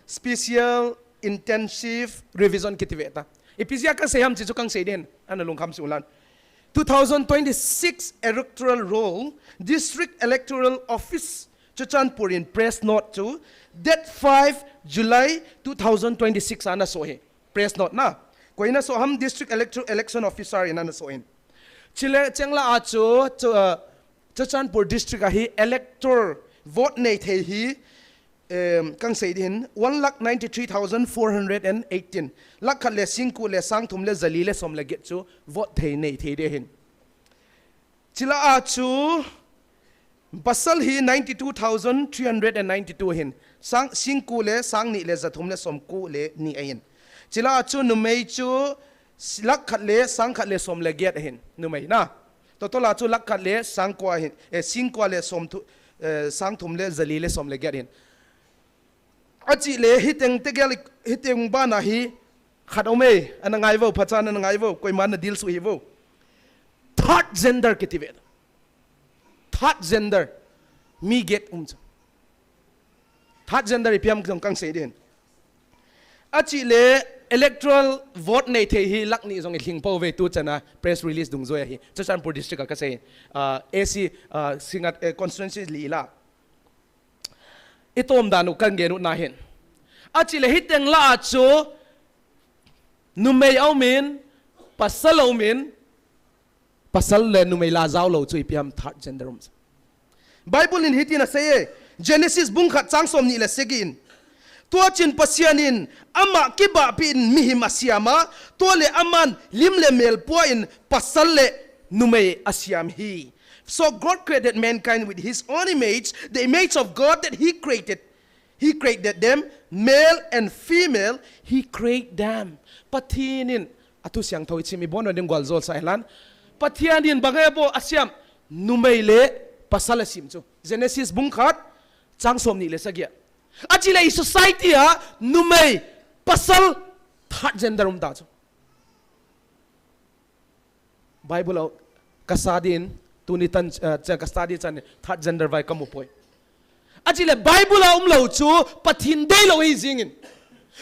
Special Intensive Revision kiti ve ta. Ipi jeh a kasei ham chih chu kasei ding, ana lungkham sah u lang. Two thousand twenty-six Electoral Roll, District Electoral Office, Churachandpur in press note chu, date five July two thousand twenty-six a ana soh hi. Press note na. Koi ana soh ham? District Electoral Election Officer in ana soh in. Chule chenglai a chu, chu, uh, Churachandpur District a hi elector vote nei thei hi, em, kan sei ding hin, one lakh ninety-three thousand four hundred and eighteen. Lakh khat le singko le sang thum le jali le som le get chu vote thei nei thei ding hin. Chule a chu pasal hi ninety-two thousand three hundred and ninety-two hin. Sang, singko le sang ni le ja thum le som ko le ni ahin. Chule a chu numei chu s-, lakh khat le sang khat le som le get ahin. Numei na. Total a chu lakh khat le sang ko ahin. Eh, singko le som thu, eh, sang thum le jali le som le get ahin. Achile hiteng tegel, hiteng bana hi khat aume, ana ngai vo, phacha ana ngai vo, koima ana deal suh hih vo. Third gender kiti ve. Third gender. Mi get um chu. Third gender ipi ham jong kan sei ding hin. Achile electoral vote nei thei hi lakh ni jong ilhing pou ve tu chana press release dungjui ahi. Churachandpur district a kasei. Ah, A C, ah, Singngat, eh, constituency li la. I tom dan u kan gen u na hin. Achile hiteng la a chu numei aumin, pasal aumin, pasal le numei la jao lou chu ipi ham third gender um. Bible in hitin asei e, Genesis bung khat chang som ni le sagi in. Tua chun Pasian in ama kibahpi in mihem asiam a, tua le aman lim le mel pua in pasal le numei asiam hi. So God created mankind with his own image, the image of God that he created. He created them, male and female, he created them. Pathen in, athu siangthou i chim i bon ding gual jol sa hilan. Pathen in bang e bo asiam, numei le pasal asim chu. Genesis bung khat, chang som ni le sagi a. Achile i society a, numei, pasal, third gender um ta chu. Bible a ka study in, tuni tan, eh, cha ka study chan third gender vai ka mu poi. Achile Bible a um lou chu Pathen deilou hi jing in.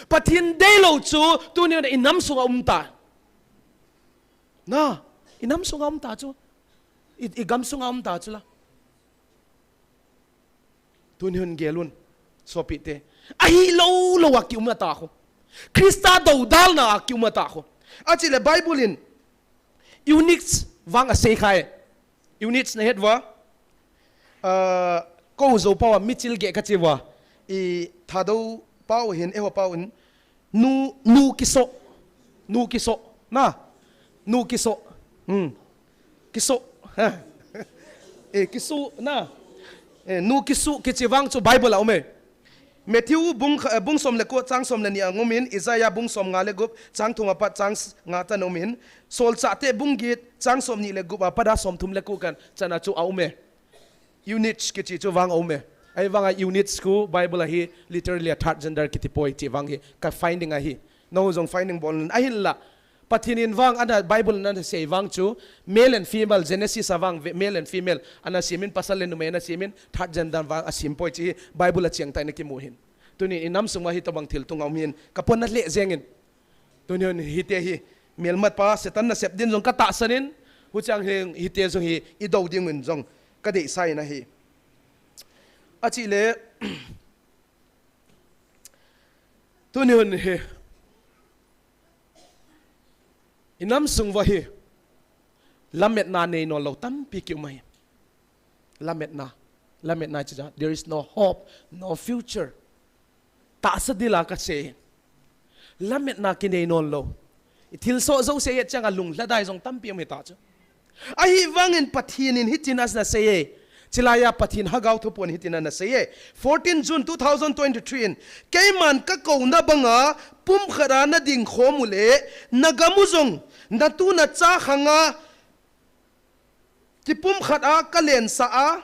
Pathen deilou chu tuni i nam sunga um ta. Na, i nam sunga um ta chu. I, i gam sunga um ta chu la. Tuni hin gel un, sopite. Ahilou lou a ki um ta khu. Christa doudalna a ki um ta khu. Achile Bible in eunuchs vang asei khai. Eunuchs na het uva. Ah, ko Zo pau a michil ge ka chi uva. I Thadou pau hin, eiho pau hin. Nu, nu kiso. Nu kiso. Na. Nu kiso. Hmm. Kiso. Ha. Eh, kiso na. Eh, nu kiso kichi vang chu Bible a um e. Matthew bung kha-, eh, bung som le ko chang som le ni a um in, Isaiah bung som nga le gup chang thum a pat chang s-, nga chan um in, Solchahte bung get chang som ni le gup a pat a som thum le ko khan chan a chu a um e. Eunuch kichi chu vang a um e. Ahivang a eunuch khu Bible a hi literally a third gender kiti poi ti vang hi ka finding ahi. Nangho jong finding bol un ahin la. Pathen in vang ana Bible in ana sei vang chu male and female, Genesis a vang ve-, male and female ana siam in, pasal le numei ana siam in, third gender vang asim poi chi Bible a chiang tah in kimu hin. Tuni i nam sung a hitobang thil tung a um hin ka pon na le jeng in. Tuni hin hite hi, melmat pa Satan nasep din jong ka tahsan in, huchang hin hite jong hi i do ding un jong ka deisah in ahi. Achile, tuni hin hi, i nam sung uva hi, lametna nei nawn lou tampi ki um ahi. Lametna, lametna chi cha, there is no hope, no future. Tahsa dila ka sei. Lametna kinei nawn lou. I thilsoh jouse a chang a lunglhadai jong tampi um hita chu. Ahivang in Pathen in hitin ana sei e. Chilai a Pathen Lhagao Thupon hitin ana sei e. Fourteen June two thousand twenty-three in, keiman ka kouna banga pumkhat a na ding khom u le, na gam u jong, na tu na cha khang a, kipumkhat a ka lensah a,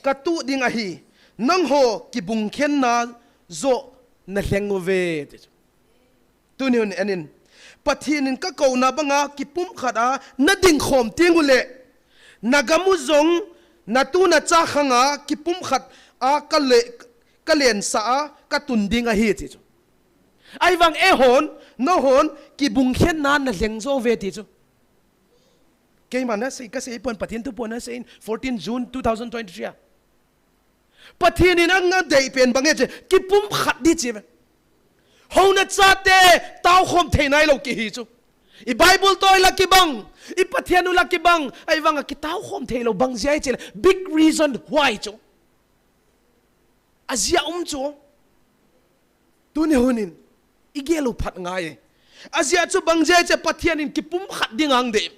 ka tuh ding ahi, nangho kibungkhenna joh na lheng uve, ti chu. Tuni hin en in, Pathen in ka kouna banga kipumkhat a na ding khom teng u le, na gam u jong, na tu na cha khang a kipumkhat a ka le-, ka lensah a, ka tun ding ahi, ti chu. Ahivang eihon, nanghon, kibungkhenna na lheng jo uve, ti chu. Keiman na sei, ka sei pon, Pathen Thupon na sei in, fourteen June two thousand twenty-three a. Pathen in ana dei pen bang e chi, kipumkhat ding chi ve. Houna chate, taokhom thei nailou kihi chu. I Bible toh la kibang, i Pathen u la kibang, ahivang a kitaokhom thei lou bang jeh a chi le, big reason why chu. Ajeh a um chu. Tuni hunin, igel u phat ngai e. Ajeh chu bang jeh a chu Pathen in kipumkhat ding ahin dei.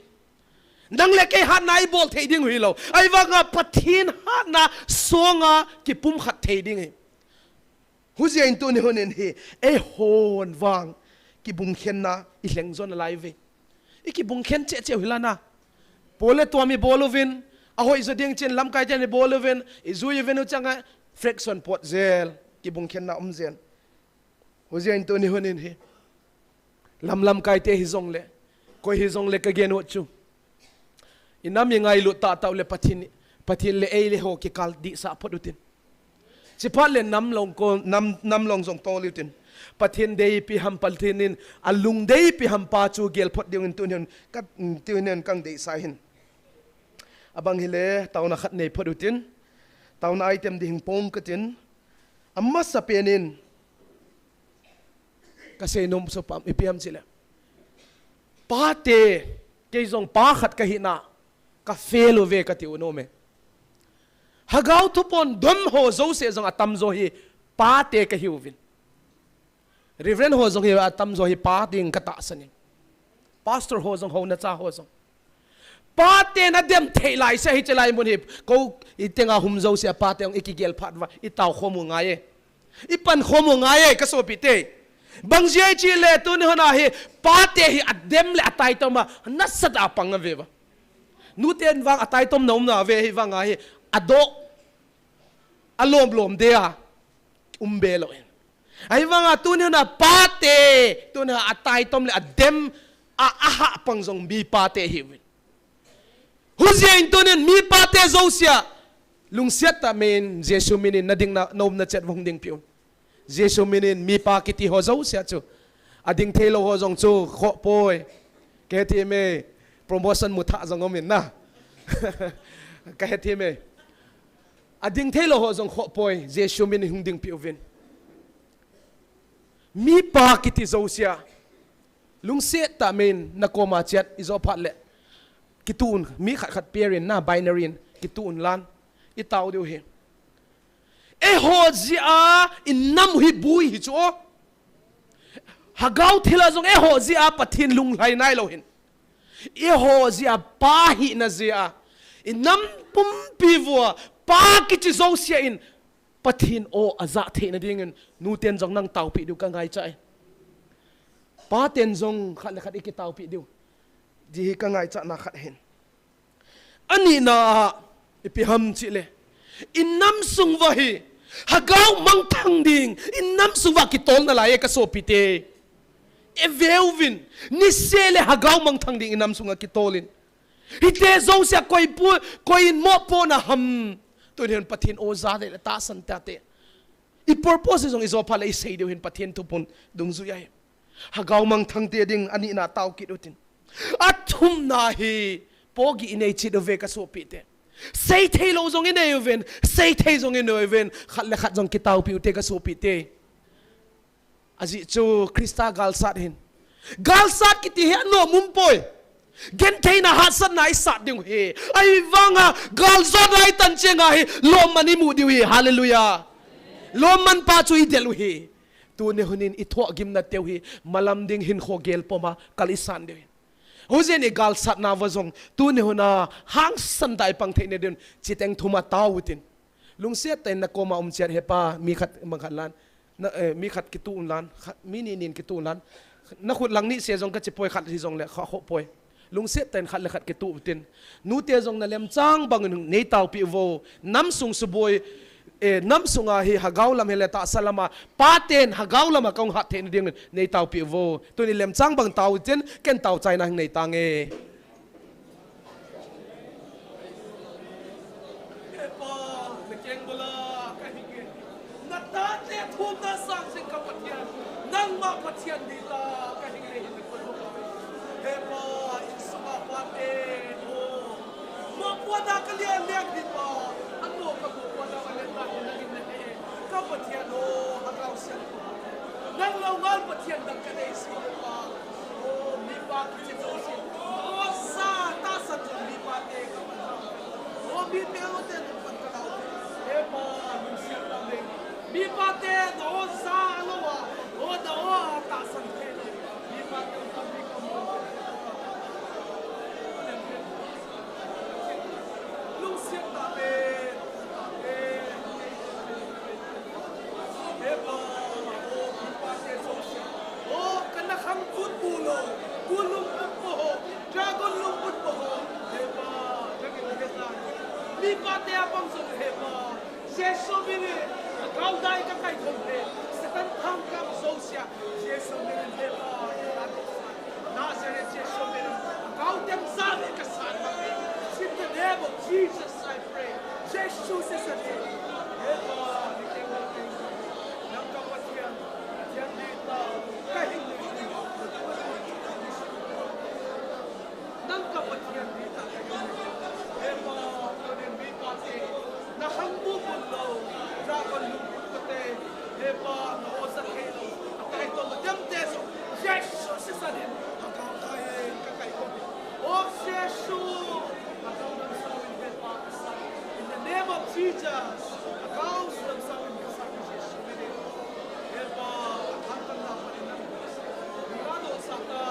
Nang le kei hatna ibol thei ding hilou. Ahivanga Pathen hatna songa kipumkhat thei ding ahi. Hijeh in tuni hunin hi, eihon vang, kibungkhenna, ilheng jo nalai uve. Ikibungkhen cheh cheh u hilang a. Pole tuam ibol uvin, ahoi jo ding chun lamkai ten ibol uvin, ijui uvin u changa, fraction pot jel, kibungkhenna um jel. Hijeh in tuni hunin hi. Lam lamkai te hijongle. Koi hijongle kagel u chu. Inam ingailut tahtah le Pathen, Pathen le ei le ho kikal dihsah phot utin. Chuphat le nam long ko, nam, nam long jong tol utin. Pathen deipi ham Pathen in, alung deipi ham pa chu gel phot ding in tuni hin, ka, tuni hin kadeisah ahin. Abang hile, taona khat nei phot utin. Taona item ding hing pong katin. Amasapen in, kasei nom chu pam, ipi ham chule. Pate, kei jong pa khat kahina, ka fail uve kati u nom e. Lhagao thuphon dom ho jouse jong atamjo hi, pate kahiuvin. Reverend ho jong hi atamjo hi pa ding katahsan in. Pastor ho jong ho nacha ho jong. Pate nadem thei laise hiche lai mun hi. Ko itenga hum jouse a pate jong ikigel phat uva, itao khom u ngai e. Ipan khom u ngai e, kasopite. Bang jeh a chule tuni hon a hi, pate hi adem le ataitom a, nasatah a pang ave uva. Nuten vang ataitom na um na ave hi vang a hi, adoh, alom lom deh a, um be lou hin. Ahivanga tuni hon a pate, tuni a ataitom le adem a, ahah pang jong mi pate hiuvin. Hijeh in tunin mi pate jouse a, lungset tah mai in Jesu min in nading na, naumna chet vang ding piu. Jesu min in mipa kiti ho jouse a chu. Ading thei lou ho jong chu khoh poi. Kahethem e, promotion mu thah jong um in na. Kahethem e. Ading thei lou ho jong khoh poi. Jesu min in hung ding piuvin. Mipa kiti jouse a. Lungset tah mai in nakoma chet ijo phat le. Kituh un, mi khat khat pairin na, binary in, kituh un lan. Itao diu hi. Eiho jeh a, inam hi bui hi chu. Lhagao thil a jong eiho jeh a, Pathen lunglhai nailou hin. Eiho jeh a, pa hina jeh a. Inam pumpi uva, pa kiti jouse in, Pathen o ajah theina dingin, nuten jong nang taopeh diu kangaicha e. Paten jong khat le khat ikitaopeh diu. Ji hi kangaichatna khat hin. Anina a, ipi ham chule. Inam sung uva hi, lhagao mangthang ding, inam sung uva kitol nalai e kasopite. Iveuvin, niseh le lhagao mangthang ding inam sunga kitol in. Hiti jouse a koi pu, koi in mopohna ham. Tuhin Pathen o jat le tahsan tate. I purpose jong ijo phat le isei diu hin Pathen thuphon dungjui ahi. Lhagao mangthang te ding anina tao kit utin. Athumna hi pohgih inei cheh uve kasopite. Seithei lou jong inei uvin, seithei jong inei uvin, khat le khat jong kitaopeh ute kasopite. Ajeh chu Christa galsat hin. Galsat kiti hi anom um poi. Gentheina hatsatna isat ding u hi. Ahivanga galjona itan chenga hi lomman imu diu hi. Hallelujah. Lomman pa chu idel u hi. Tuni hunin ithohgimna teu hi malam ding hinkho gel puma kal isan diu hi. Hijeh in igalsatna uva jong tuni huna hangsan tah a ipang theina ding chiteng thum a tao utin. Lungset tah in nakoma um chet hepa, mi khat mang khat lan. Na, eh, mi khat kituh un lan, khat, mi ni nin kituh un lan. Nakhut lang ni se jong kachi poi khat hijongle, kha khoh poi. Lungset tah in khat le khat kituh utin. Nute jong nalemchang bangin neitaopeh uvo. Nam sung suboi, eh, nam sunga hi lhagao lam hile tahsa lama. Paten lhagao lama kahung hat theina dingin neitaopeh uvo. Tuni lemchang bang tao utin, ken taochaina hin neitange. Hepa, nakeng bula kahing e. Natate thumna sang jing ka Pathen. Nangma Pathen dila kahing e hin ko. Hepa, insunga pate, o. Mopohna kalian leng ding pa. Ano kamopohna kalian leng ding pa. Ka Pathen o, Lhagao Siangthou. Nang lou ngal Pathen dang kanei jing pa. O, mipa kiti jouse. O, sa, tahsan jong mipa te ka Pathen. O, mite o te nang pan ka lau. Hepa, lungsiat na leng. Mipa te na o za a lo a, o na o a tahsan thei lo. Mipa te o tam mi ka mo. Lungsiat tah pen, tah pen. He Pa, o mipa te jouse. O kana khang put bu lo, bu lungput po ho, dragon lungput po ho. He Pa, dragon he ta. Mipa te a pang jong he Pa. Jesu min in, a kau dai ka kai khom le, Satan thang ka ma so sia, Jesu min in he Pa, Nazareth Jesu min in, a kau tem za le ka san ma le, in the name of Jesus I pray, Jesu se sa le, he Pa, ni ke mo ke, nang ka Pathian, Pathian ni ta, ka hin ni, nang ka Pathian ni ta, ka hin ni, he Pa, ko den mi pa te, Na khang bu bun lo, dragon lungput pate, he Pa, na o za thei lo, a kai to ma dem te so, Jesu se sa din, a kau kai, ka kai ko. O Jesu, a kau nam sa win he Pa, ka sa. In the name of Jesus, a kau nam sa win ka sa, Jesu min in. He Pa, a kau nam sa win ka sa. Ni a lo sa ta,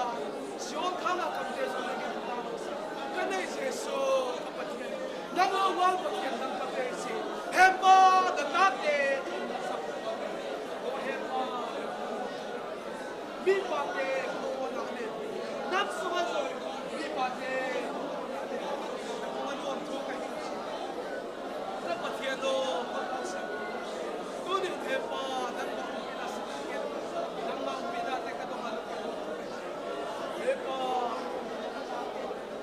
Sion thang a kam te so, ni a lo sa. Ka nei Jesu, ka Pathian. Nang a wal Pathian nang ka pe si. He Pa, na tate, na sa. O he Pa, mi pa te, ko ko na le. Nang so ma so, mi pa te, ko ko na le. Ko ma nuam tho ka hi. Ka Pathian o, ka Pathian. Tunin he Pa, nang ma umpi na sa ka. Nang ma umpi na te ka dong a lo ka. He Pa,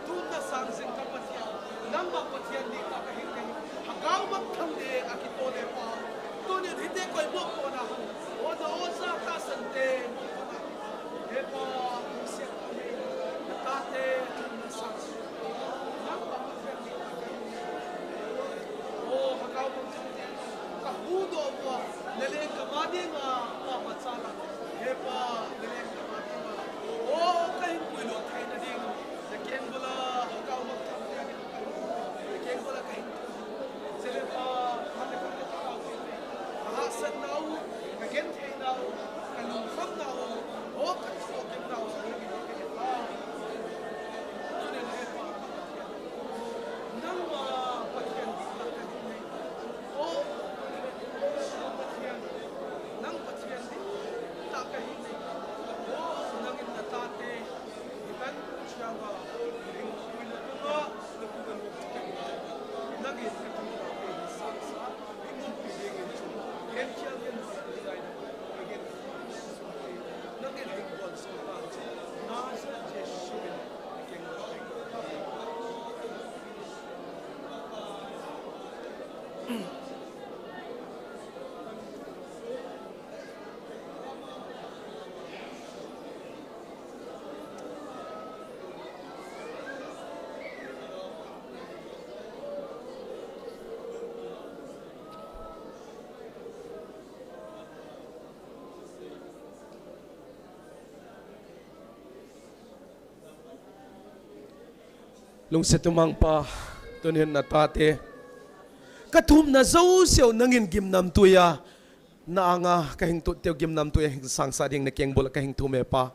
Tun na sang jing ka Pathian, nangma Pathian ni ta ka hin ka hin. Hagao Mangthang le a kito le Pa. Tunin hite koi mo ko na hung. O na o za tahsan te mo ko na. He Pa, siat ka le. Na tate tun na sang jing. Nangma Pathian ni ta ka hin. O Hagao Mangthang le. Ka hu do mo. Na le ka ma ni nga pa ma cha la. He Pa, na le ka ma ni nga. O ka hin pui lo thei na ding. Na keng bula, Hagao Mangthang te a ding ka hin. Na keng bula ka hin. Jehovah, ka le ka le ka kau te. Ka hahsat nau, ka genthei nau, ka lungkham nau, o ka thokit nau, ka le ka le ka le. Tuni le pa, nangma Pathian ding tah ka hi nei. O, Pathian, nang Pathian ding tah ka hi nei. O, nang in na tate. Lungset umang Pa, tunin na tate. Ka thumna jouseu nangin gimnamtui a, na anga ka hing tut teu gimnamtui a hing sangsa ding na kengbul a ka hing thum e Pa.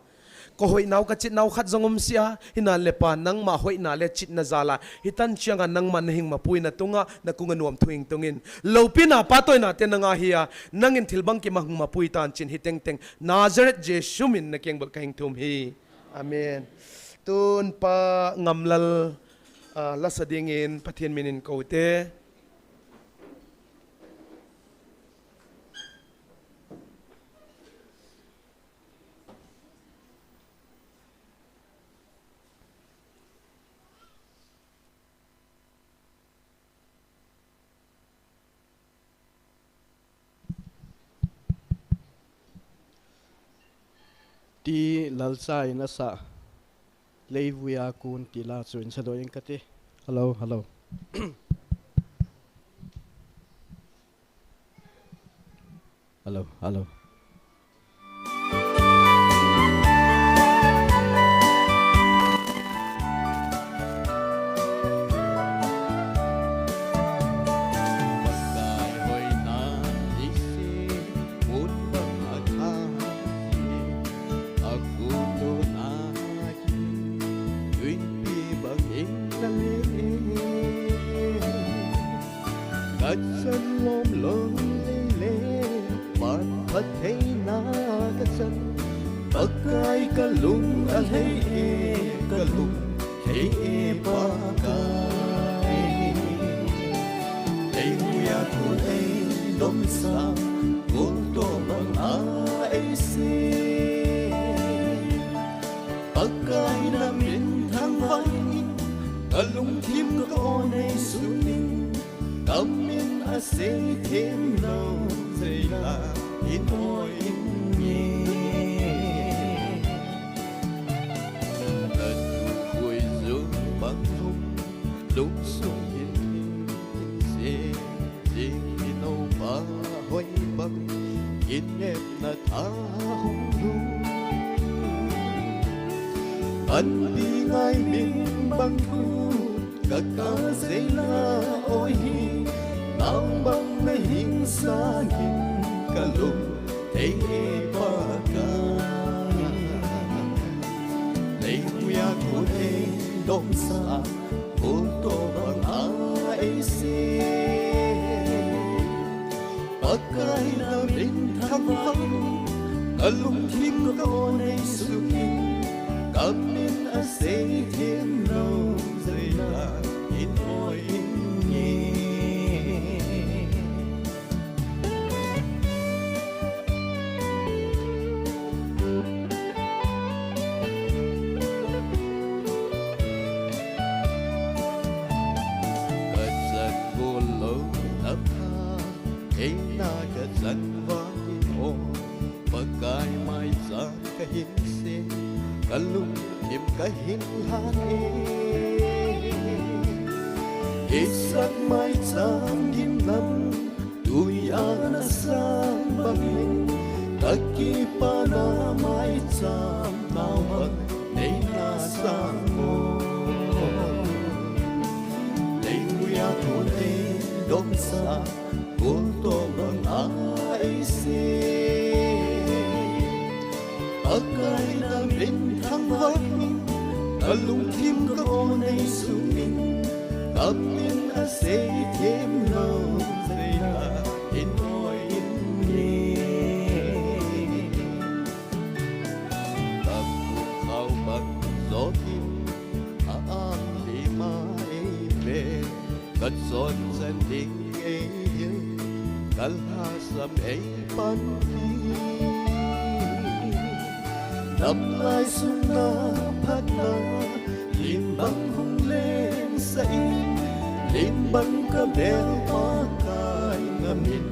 Ka hoinau ka chitnau khat jong um sia, hinan le Pa, nangma hoina le chitna jal a, hitan chiang a nangma na hing mapui na tung a, na kung a nuam thu hing tung in. Loupina patoina te nanga hi a, nangin thil bangkim a hung mapui tan chin hi tengteng. Nazareth Jesu min na kengbul ka hing thum hi. Amen. Tun Pa Ngamlal, ah, lasa dingin Pathian minin koute. Ti Lalsa in asa, Leivuia kun ti la chu in sa do in kati. Hello, hello. Hello, hello. Pakai hoina isi Achan lom lom lei le, pat pat thei na ka chan. Pakai ka lung a lei e, ka lung thei e Pakai. Ei muya kun ei dom sa, kun to bang a ei se. Pakai na min thang vai, ka lung thim ka o nei su in. Kamin a sei them lo, sei la in oi in nge. Ka tu khui zu bang lung, lung sung in in se, sing in o pa hoi bang, in nep na tha hung lung. An pi ngai min bang ku, Ka ka sei la oi hi, nang bang na hing sa hin ka lung thei e Pakai. Nei muya kun ei dom sa, kun to bang a ei se. Pakai na min thang vang, ka lung thim ka o nei su in, kamin a sei them lo, sei la in oi in nge. Ka chan bol lo na pha, ei na ka chan vang in o, Pakai mai chan ka hin se, ka lung thim ka hin la e. Isak mai chan gin lam, tui a na sang bang in, ka kipa na mai chan nau bang nei na sang mo. Nei muya kun ei dom sa, kun to bang a ei se. Pakai na min thang vang, ka lung thim ka o nei su in, kamin a sei them lo, sei la in oi in nge. Ka pu khau bang zo in, a am li ma ei ve, ka chon chan ding ei hil, ka la sam ei pan hi. Nam lai sung na phat na, lim bang hung leng sa in, lim bang ka bel Pakai na min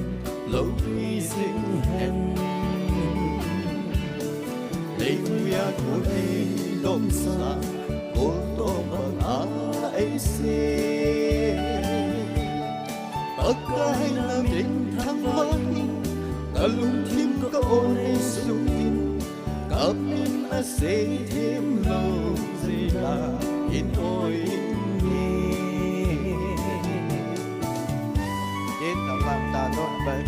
lo hi sing hen. Nei muya kun ei dom sa, kun to bang a ei se. Pakai na min thang vang, ka lung thim ka o nei su in, kamin a sei them lo, sei la in oi in nge. Kin tang lam ta to bai.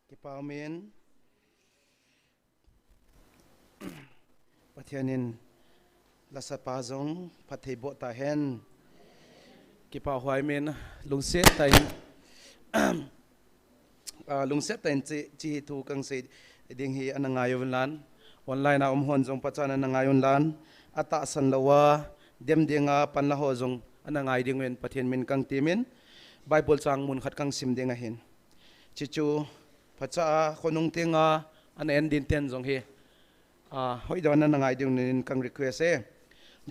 Kipa um in. Pathian in lasa pa jong phatthei boh ta hen. Kipa huai men lungset ta in. Ah, lungset ta in chi, chi hi thu kang sei ding hi ana ngai uvin lan. Online a um hon jong pachan ana ngai un lan. Atahsan lou a, dem ding a pan la ho jong ana ngai ding uvin Pathian min kang timin. Bible chang mun khat kang sim ding ahin. Chichu, phacha a, khonung tenga, ana en din ten jong hi. Ah, hoidon ana ngai ding uvin kang request e.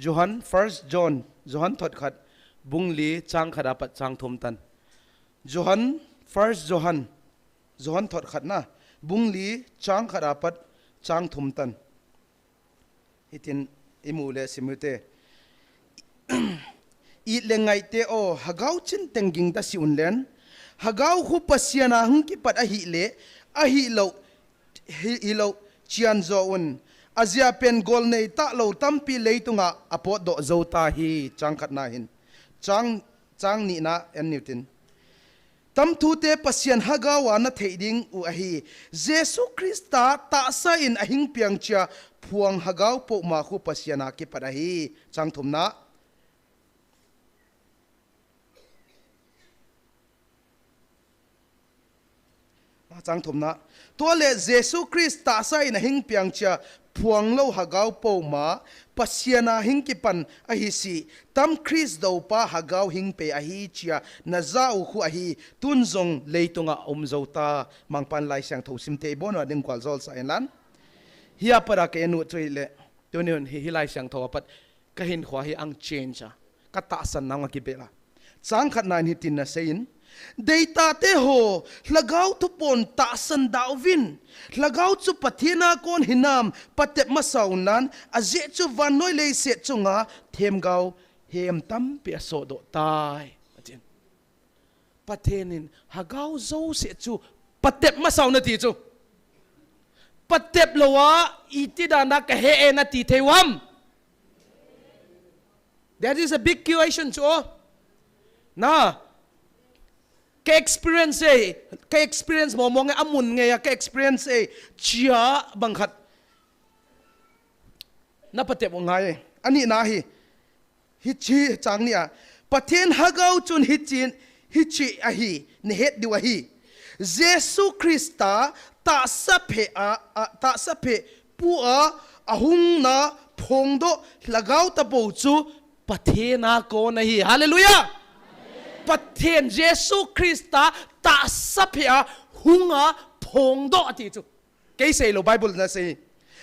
Johan, First John, Johan thot khat, bung li chang khat apat chang thum tan. Johan, First John, Johan thot khat na, bung li chang khat apat chang thum tan. Hitin imu le sim u te. It le ngai te o, Hagau chin teng ging ta si un len. Hagau khu Pasian a hung kipat ahi le, ahi lo, hi, hi lo, chian zo un. Ajia pen gol nei ta lo tampi leitunga apot doh zo ta hi, chang khat na hin. Chang, chang ni na en niu tin. Tamthute Pasian hagao a nathei ding u ahi. Jesu Christa tahsa in ahing piang chia phuang hagao poh ma khu Pasian a kipat ahi. Chang thumna. A chang thumna. Tua le Jesu Christ tahsa in ahing piang chia phuang lo hagao poh ma Pasian a hing kipan ahi si, tam Christ dopa hagao hing pe ahi chia na ja u khu ahi, tun jong leitunga um jo ta. Mangpan Laisiangthou sim thei bon a ding kual jol sa in lan. Hia para ke nu chui le. Tunin hi, hi Laisiangthou apat ka hinkhua hi ang change a, ka tahsan nang a kibel a. Chang khatna in hitin na seiyin, deitate ho, lhagao thupon tahsan da uvin, lhagao chu Pathen a kon hinam patep masa un lan, ajeh chu vannoi leiset chunga themgao hem tampi asodoh tai. Atin. Pathen in hagao jouse chu patep masa un ati chu. Patep lou a, iti dan a ka he e nati thei u ham? That is a big question chu. Na. Ka experience e, ka experience mo mo nge amun nge ya ka experience e, chia bang khat. Na patep u ngai e. Ani na hi. Hichi chang ni a. Pathen hagao chun hichin, hichi ahi, na het diu ahi. Jesu Christa tahsa phe a, a, tahsa phe pu a, ahungna phongdoh lhagao tapo chu Pathen a kon ahi. Hallelujah! Pathen Jesu Christa tahsa phe a hunga phongdoh ati chu. Kei sei lou Bible na sei.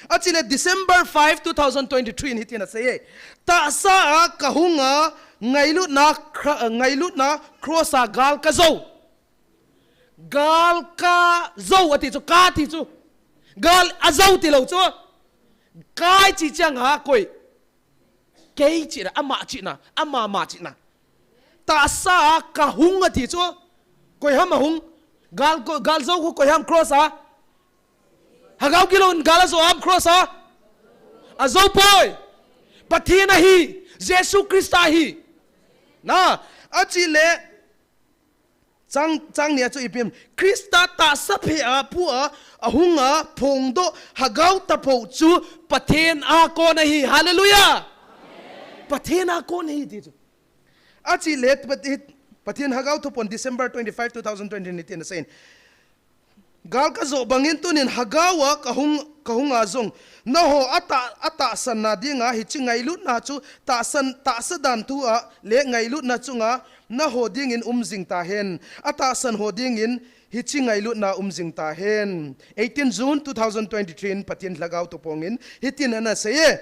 Achile December five, two thousand twenty-three in hitin asei e. Tahsa a kahunga ngailutna kra-, ngailutna cross a gal ka jo. Gal ka jo ati chu, ka ti chu. Gal a jo ti lou chu. Kai chi chang a koi. Kei china, ama china, ama ma china. Tahsa a kahung ati chu. Koi ham ahung. Gal ko, gal jo ko koi ham cross a. Hagao kilou in gal a jo ham cross a. A jo poi. Pathen ahi. Jesu Christa ahi. Na, achile. Chang, chang ni a chu ipi ham. Christa tahsa phe a pu a, ahunga phongdoh hagao tapo chu Pathen a kon ahi. Hallelujah. Pathen a kon ahi ti chu. Achile Pathe-, Pathen hagao thupon December twenty-five, two thousand twenty ni tin asei in. Gal ka jo bangin tunin hagao a kahung, kahunga jong. Naho a ta, a tahsan na dinga hichi ngailutna chu tahsan, tahsa dan thu a le ngailutna chunga naho dingin um jing ta hen. A tahsan ho dingin hichi ngailutna um jing ta hen. Eighteen June two thousand twenty-three in Pathen lhagao thupon in hitin ana sei e.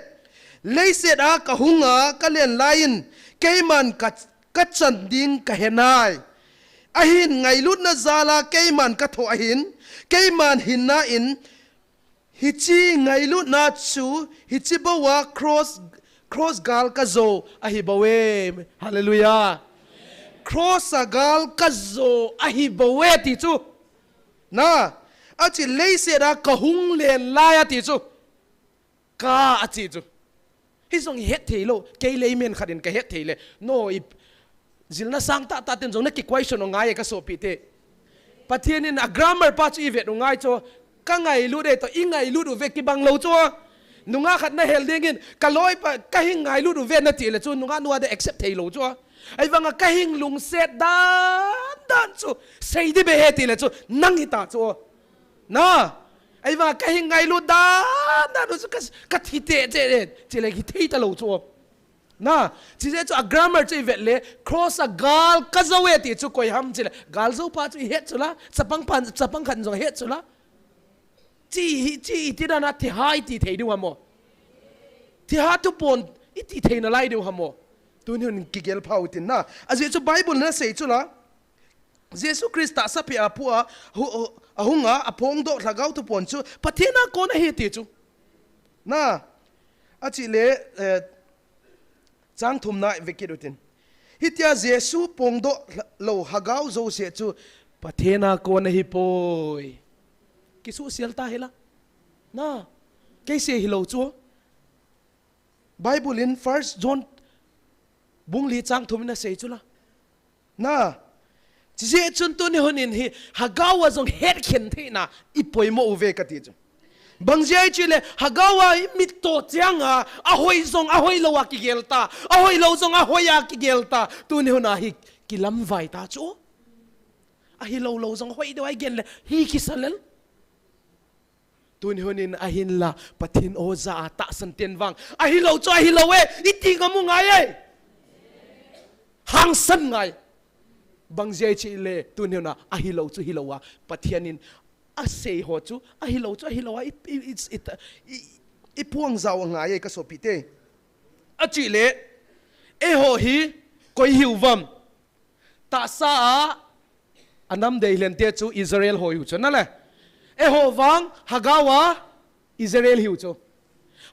Leiset a kahunga ka len lai in keiman ka, ka chan ding ka he nai. Ahin ngailutna jal a keiman ka tho ahin, keiman hinna in hichi ngailutna chu, hichi bou a cross, cross gal ka jo ahi bou e. Hallelujah. Cross a gal ka jo ahi bou e ti chu. Na, achi leiset a kahung len lai a ti chu. Ka achi chu. Hi jong het thei lou, kei layman khat in ka het thei le. No, i jilna sang tah tah ten jong na ki question u ngai e ka sopi te. Pathen in a grammar pa chu i vet u ngai chu. Ka ngailut e toh, i ngailut u ve kibang lou chu. Nungah khat na hel dingin, ka loi pa, ka hing ngailut u ve na ti le chu, nungah nu a de accept thei lou chu. Ahivanga ka hing lungset dan dan chu, sei di be he ti le chu, nang hita chu. Na, ahivanga ka hing ngailut dan dan u chu ka, ka thi te che, che le hi thei ta lou chu. Na, chi je chu a grammar chu i vet le, cross a gal ka jo e ti chu koi ham chi le, gal jo pa chu i het chu la, chapang pan, chapang khat jong het chu la. Chi hi, chi iti dan a thi ha i ti thei diu ham o. Thi ha thupon i ti thei na lai diu ham o. Tuni hun kigel pha u tin na. Ajeh chu Bible na sei chu la. Jesu Christa tahsa phe a pu a, hu-, hu-, ahunga, aphongdoh lhagao thupon chu, Pathen a kon ahi ti chu. Na, achi le, eh, chang thumna i ve kit u tin. Hitia Jesu phongdoh lha-, lou lhagao jouse chu, Pathen a kon ahi poi. Kisuhsial ta hi la. Na, kei sei hi lou chu. Bible in First John bung li chang thum in a sei chu la. Na, Chijeh chun tuni hunin hi Hagau a jong hetkhen theina ipoimo uve kati chu. Bang jeh ham itile Hagau a imit to chiang a, ahoi jong ahoi lou a kigel ta, ahoi lou jong ahoi a kigel ta, tuni hun a hi kilamvai ta chu. Ahilou lou jong hoi deu a igel le hi kisa lel. Tuni hunin ahinla Pathen o ja a tahsan ten vang, ahilou chu ahilou e, iti ngam u ngai e. Hangsan ngai. Bang jeh ham itile tuni hun a ahilou chu hilou a, Pathen in asei ho chu ahilou chu ahilou a i, i, i, i, i, ipuang jao ngai e kasopite. Achile, eiho hi koi hiu vem? Tahsa a anam dei lhente chu Israel ho hiu chu nale. Eiho vang Hagau a Israel hiu chu.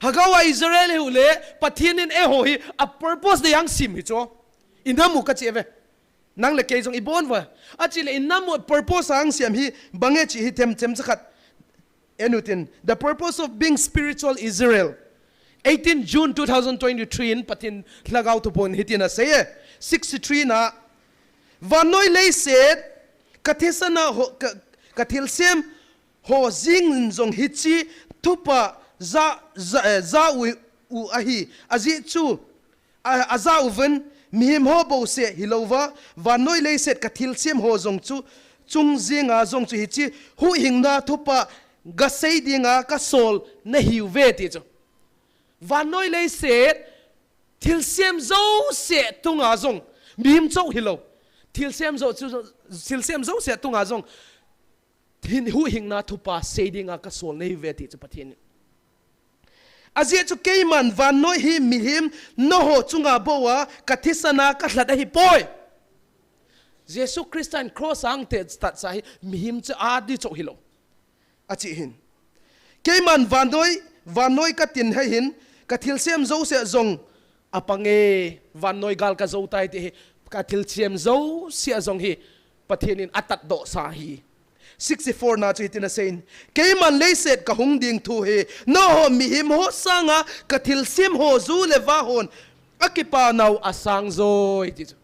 Hagau a Israel hiu le Pathen in eiho hi a purpose dei a asim hi chu. Inam u kachi uve. Nang le kei jong ibon uve. Achile inam u purpose a asim hi bang e chi hi themchem chakhat. En utin, the purpose of being spiritual Israel. Eighteen June two thousand twenty-three in Pathen Lhagao thuphon hitin asei e. Sixty-three na, vannoi leiset, kathisana ho, ka, kathilsem ho jing in jong hiche thupha ja, ja, eh, ja u, u ahi. Ajeh chu, a, aja uvin, mihem ho bouseh hilouva, vannoi leiset kathilsem ho jong chu, chung jenga jong chu hiche huhhingna thupha gasei dinga kasol nahiuve ti chu. Vannoi leiset thilsem jouse tunga jong, mihem chou hilou, thilsem jou chu, thilsem jouse tunga jong, hin huhhingna thupha sei dinga kasol nahiuve ti chu Pathen in. Ajeh chu keiman vannoi hi mihem nangho chunga bou a kathisana kalhat ahipoi. Jesu Christa in cross a angteh tatsah hi mihem chu adi chou hilou. Achi hin. Keiman vannoi, vannoi katin ahin, kathilsem jouse jong apang e, vannoi gal kajou tai ti hi, kathilsem jouse jong hi, Pathen in atatdoh sa ahi. Sixty-four na chu hitin asei in, keiman leiset kahung ding thu hi, nangho mihem ho sanga kathilsem ho ju le va hon akipanau asang joi ti chu.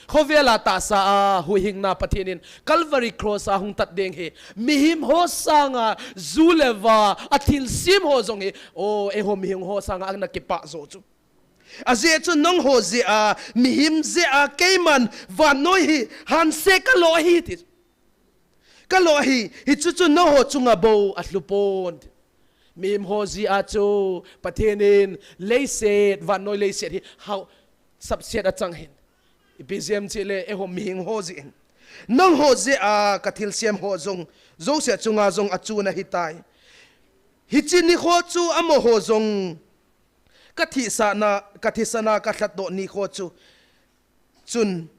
Khovel a tahsa a huhhingna Pathen in Calvary cross a hung tat ding hi, mihem ho sanga ju le va, athilsem ho jong hi, o, eiho mihem ho sanga ana kipah jo chu. Ajeh chu nangho jeh a, mihem jeh a, keiman vannoi hi hanse kalo ahi ti. Kalo ahi, hichu chu nangho chunga bou alhu pon. Mihem ho jeh a chu Pathen in leiset, vannoi leiset hi hao sapset achang hin. Ipi jeh ham chule eiho mihem ho jeh in. Nangho jeh a kathilsem ho jong, jouse chunga jong achun ahitai. Hiche nikho chu amaho jong kathisana, kathisana kalhatdoh nikho chu chun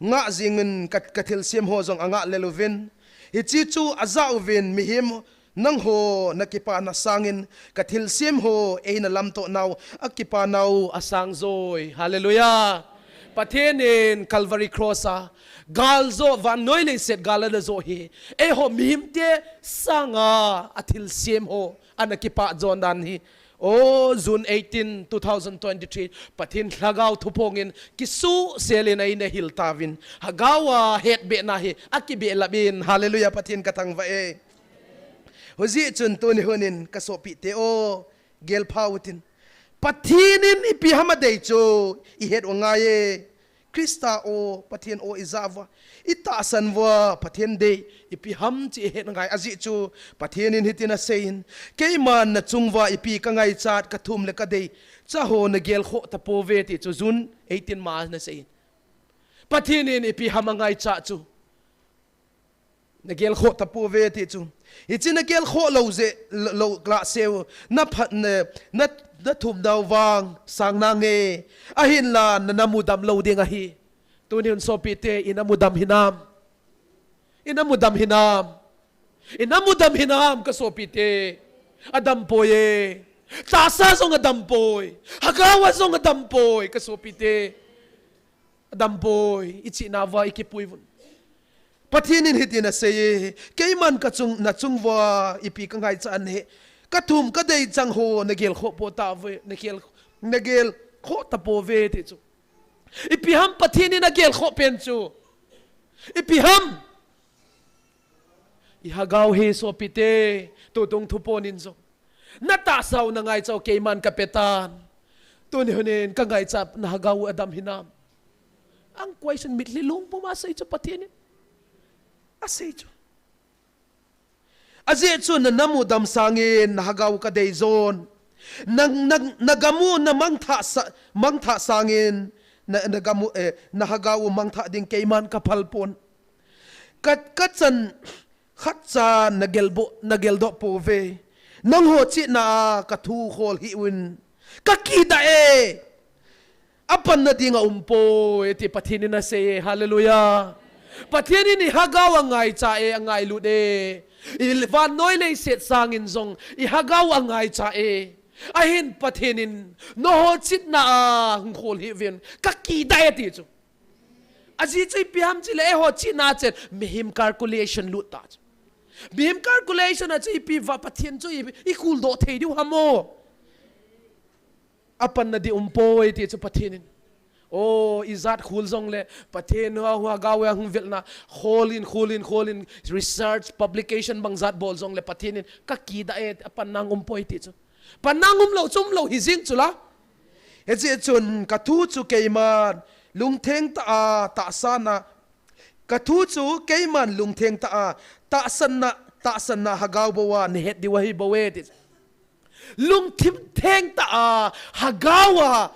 ngah jingin ka, kathilsem ho jong angah lel uvin. Hiche chu aja uvin mihem nangho nakipana sangin kathilsem ho eina lamtoh nau akipanau asang joi. Hallelujah. Pathen in Calvary cross a gal jo, vannoi leiset gal ana jo hi, eiho mihemte sanga athilsem ho ana kipah jon dan hi. O, June eighteen, two thousand twenty-three, Pathen Lhagao thuphong in kisuhsel in eina hil tauvin, Hagao a hetbehna hi akibehlap in, hallelujah, Pathen kathangvah e. Hujeh chun tuni hunin kasopite o, gelpha utin. Pathen in ipi ham adei chu ihet u ngai e. Christa o, Pathen o ija uva, itahsan uva, Pathen dei ipi ham chu ihet ngai. Ajeh chu Pathen in hitin aseiyin, keiman nachung uva ipi kangaichat, kathum le kadei cha ho nagelkhoh tapouve ti chu June eighteen ma ana seiyin. Pathen in ipi ham angaichat chu nagelkhoh tapouve ti chu. Hiche nagelkhoh lou jeh, lou, lou lah seh u, naphat, na, na, nathum nau vang sang nange. Ahinla nanam u damlou ding ahi. Tuni hun sopite, inam u dam hinam? Inam u dam hinam? Inam u dam hinam kasopite? Adampoi e. Tahsa jong adampoi. Hagao a jong adampoi kasopite. Adampoi, ichihna uva ikipui uvin. Pathen in hitin aseiye, keiman kachung, nachung uva ipi kangaichat ahi. Kathum kadei chang ho nagelkhoh pou tauve, nagel, nagelkhoh tapouve ti chu. Ipi ham Pathen in agelkhoh pen chu. Ipi ham? I hagao hi sopite, tutung thuponin jong. Na tahsau na ngaichau keiman kapetan. Tuni hunin ka ngaicha na hagao adam hinam. Ang question mitlhi lungpum a asei chu Pathen in. Asei chu. Ajeh chu na nam u dam sangin na hagao kadei jon. Na, na, na gam u na mangthah sa, mangthah sangin na, na gam u, eh, na hagao mangthah ding keiman kaphal pon. Ka, ka chan khat cha na gelbo, na geldoh pouve. Nangho chihna a ka thu khol hih un. Ka kidah e. Apanna ding aumpoi ti Pathen in asei e. Hallelujah. Pathen in i hagao angaicha e, angailut e. I vannoi leiset sangin jong i hagao angaicha e. Ahin Pathen in nangho chihna a hung khol hih un. Ka kidah e ti chu. Ajeh chu ipi ham chule eiho chihna chen mihem calculation lut ta chu. Mihem calculation a chu ipi va Pathen chu i, i kholdoh thei diu ham o. Apanna ding aumpoi ti chu Pathen in. O, ijat khol jongle Pathen hua, hua hagao a hung velna kholin, kholin, kholin research, publication bang jat bol jongle Pathen in ka kidah e, apanna aumpoi ti chu. Panna umlou chu umlou hijing chu la. Hijeh chun ka thu chu keiman lungtheng tah a tahsan a, ka thu chu keiman lungtheng tah a tahsanna, tahsanna hagao bou a nei het diu ahi bou e ti. Lungthim theng tah a hagao a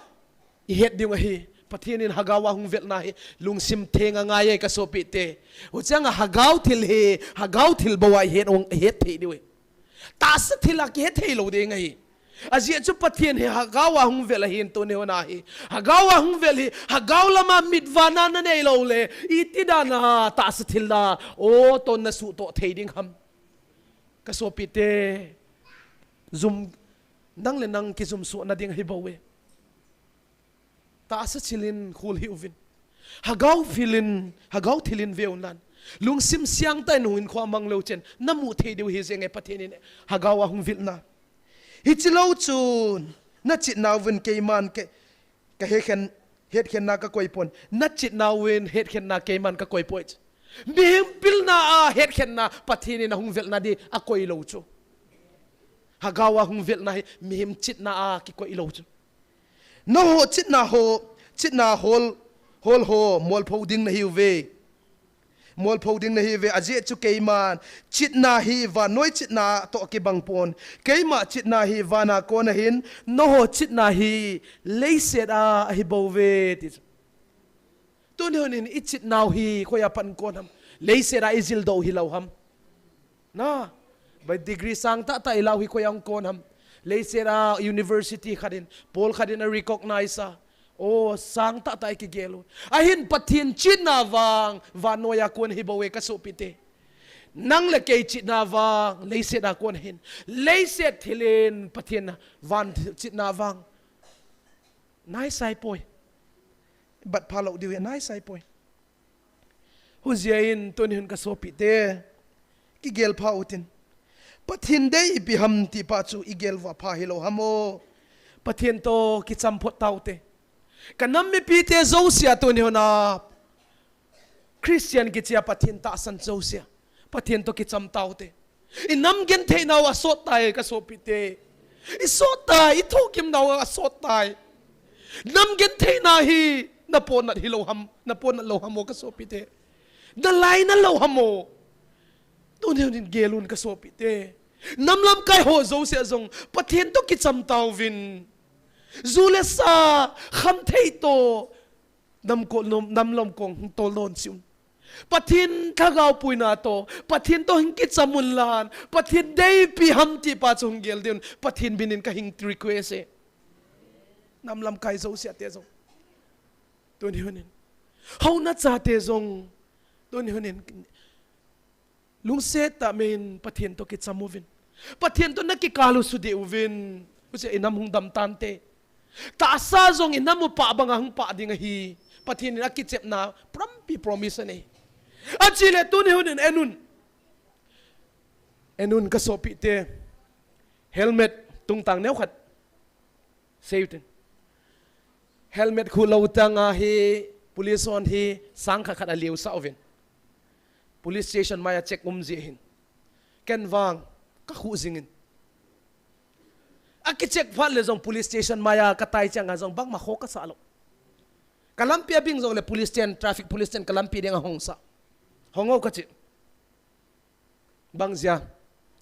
i het diu ahi. Pathen in hagao a hung velna hi lungsim theng angai e ka sopite. Huchang a hagao thil hi, hagao thil bou a i het, i het thei diu e. Tahsa thil a kihe thei lou ding ahi. Ajeh chu Pathen hi hagao a hung vel ahin tuni hun a hi. Hagao a hung vel hi, hagao lam a mit vana na neilou le, iti dan a tahsa thil a, o, ton na suhtoh thei ding ham. Ka sopite, jum, nang le nang kijumsoh na ding ahi bou e. Tahsa thil in khol hih uvin. Hagao thil in, hagao thil in ve un lang. Lungsim siang tah in hung hinkho mang leu chen. Na mu thei diu hi jeng e Pathen in hagao a hung velna. Hichi lou chun, na chihna uvin keiman ke, ka hethen, hetkhenna ka koi pon. Na chihna uvin hetkhenna keiman ka koi poi. Mihem pilna a hetkhenna Pathen in ahung velna di akoi lou chu. Hagao a hung velna hi mihem chihna a kikoi lou chu. Nangho chihna ho, chihna hol, hol ho, molpho ding nahiuve. Molpho ding nahiuve, ajeh chu keiman chihna hi vannoi chihna toh kibang pon. Keima chihna hi van a kon ahin, nangho chihna hi leiset a ahi bouve, ti chu. Tuni hun in i chihna u hi koi a pan kon ham? Leiset a i jildoh u hilou ham? Na, bai degree sang tah tah i lau hi koi a hung kon ham? Leiset a university khat in, pol khat in a recognize a. O, sang tah tah i kigel u. Ahin Pathen chihna vang, vannoi a kon ahi bouve ka sopite. Nang le kei chihna vang, leiset a kon ahin. Leiset thil in Pathen van chihna vang. Naisai poi. Bat pha lou diu hi naisai poi. Hujeh in tuni hun ka sopite, kigel pha utin. Pathen dei ipi ham ti pa chu i gel uva pha hilou ham o. Pathen toh kicham phot taute. Ka nam mipite jouse a tuni hun a Christian kichia Pathen tahsan jouse a Pathen toh kicham taute. I nam gentheina u asot tai ka sopite. I sot tai, i thokimna u asot tai. Nam gentheina hi na ponat hilou ham, na ponat lou ham o ka sopite. Na lainat lou ham o. Tuni hun in gel un ka sopite. Nam lamkai ho jouse a jong Pathen toh kicham tauvin. Ju le sa, khamthei toh, nam ko nom, nam lam kong hung tol non cheh un. Pathen lhagao puina toh, Pathen toh hin kicham un lang, Pathen dei ipi ham ti pa chu hung gel diu in, Pathen min in ka hin request e. Nam lamkai jouse a te jong. Tuni hun in. Houna chate jong. Tuni hun in. Lungset tah in Pathen toh kicham uvin. Pathen toh na kikal u sudih uvin. Hujeh in i nam hung dam tante. Tahsa jong i nam u pah banga hung pah ding ahi. Pathen in akichepna prampi promise anei. Achule tuni hun in en un. En un ka sopite. Helmet tungtang neo khat. Seiyu tin. Helmet khu lou teng a hi, police hon hi, sang khat khat a liu sah uvin. Police station maiya check um jeh hin. Ken vang, ka khuh jingin. Aki check phat le jong police station maiya ka tai chang a jong bangma kho ka sa lou. Ka lampi a bing jong le police ten, traffic police ten ka lampi ding a hong sa. Hong o ka chi. Bang jia,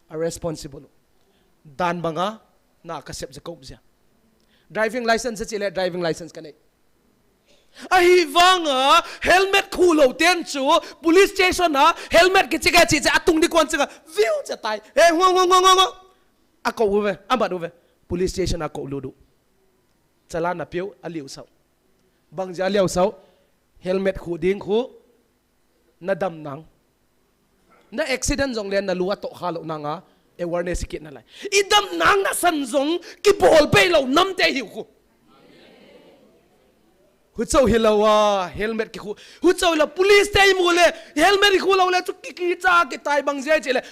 a responsible. Dan banga, na ka sep jia ka um jia. Driving license a chi le driving license ka nei. Ahi vanga, helmet khu lou ten chu, police station a, helmet kichi ka chi chi, atung di kon chi ka, view cha tai. He, ngo, ngo, ngo, ngo, ngo. A ko uve, a mat uve. Police station a ko lu du. Chala na piu, a liu sau. Bang jia liu sau. Helmet khu ding khu. Na dam nang. Na accident jong le na lu a toh kha lou nanga awareness kit na lai. I dam nang na san jong kibol bei lou nam te hiu khu. Hu chau hi lou a helmet ki khu. Hu chau hi lou police te i mu le helmet ki khu lou le chu ki ki cha ki tai bang jia chi le.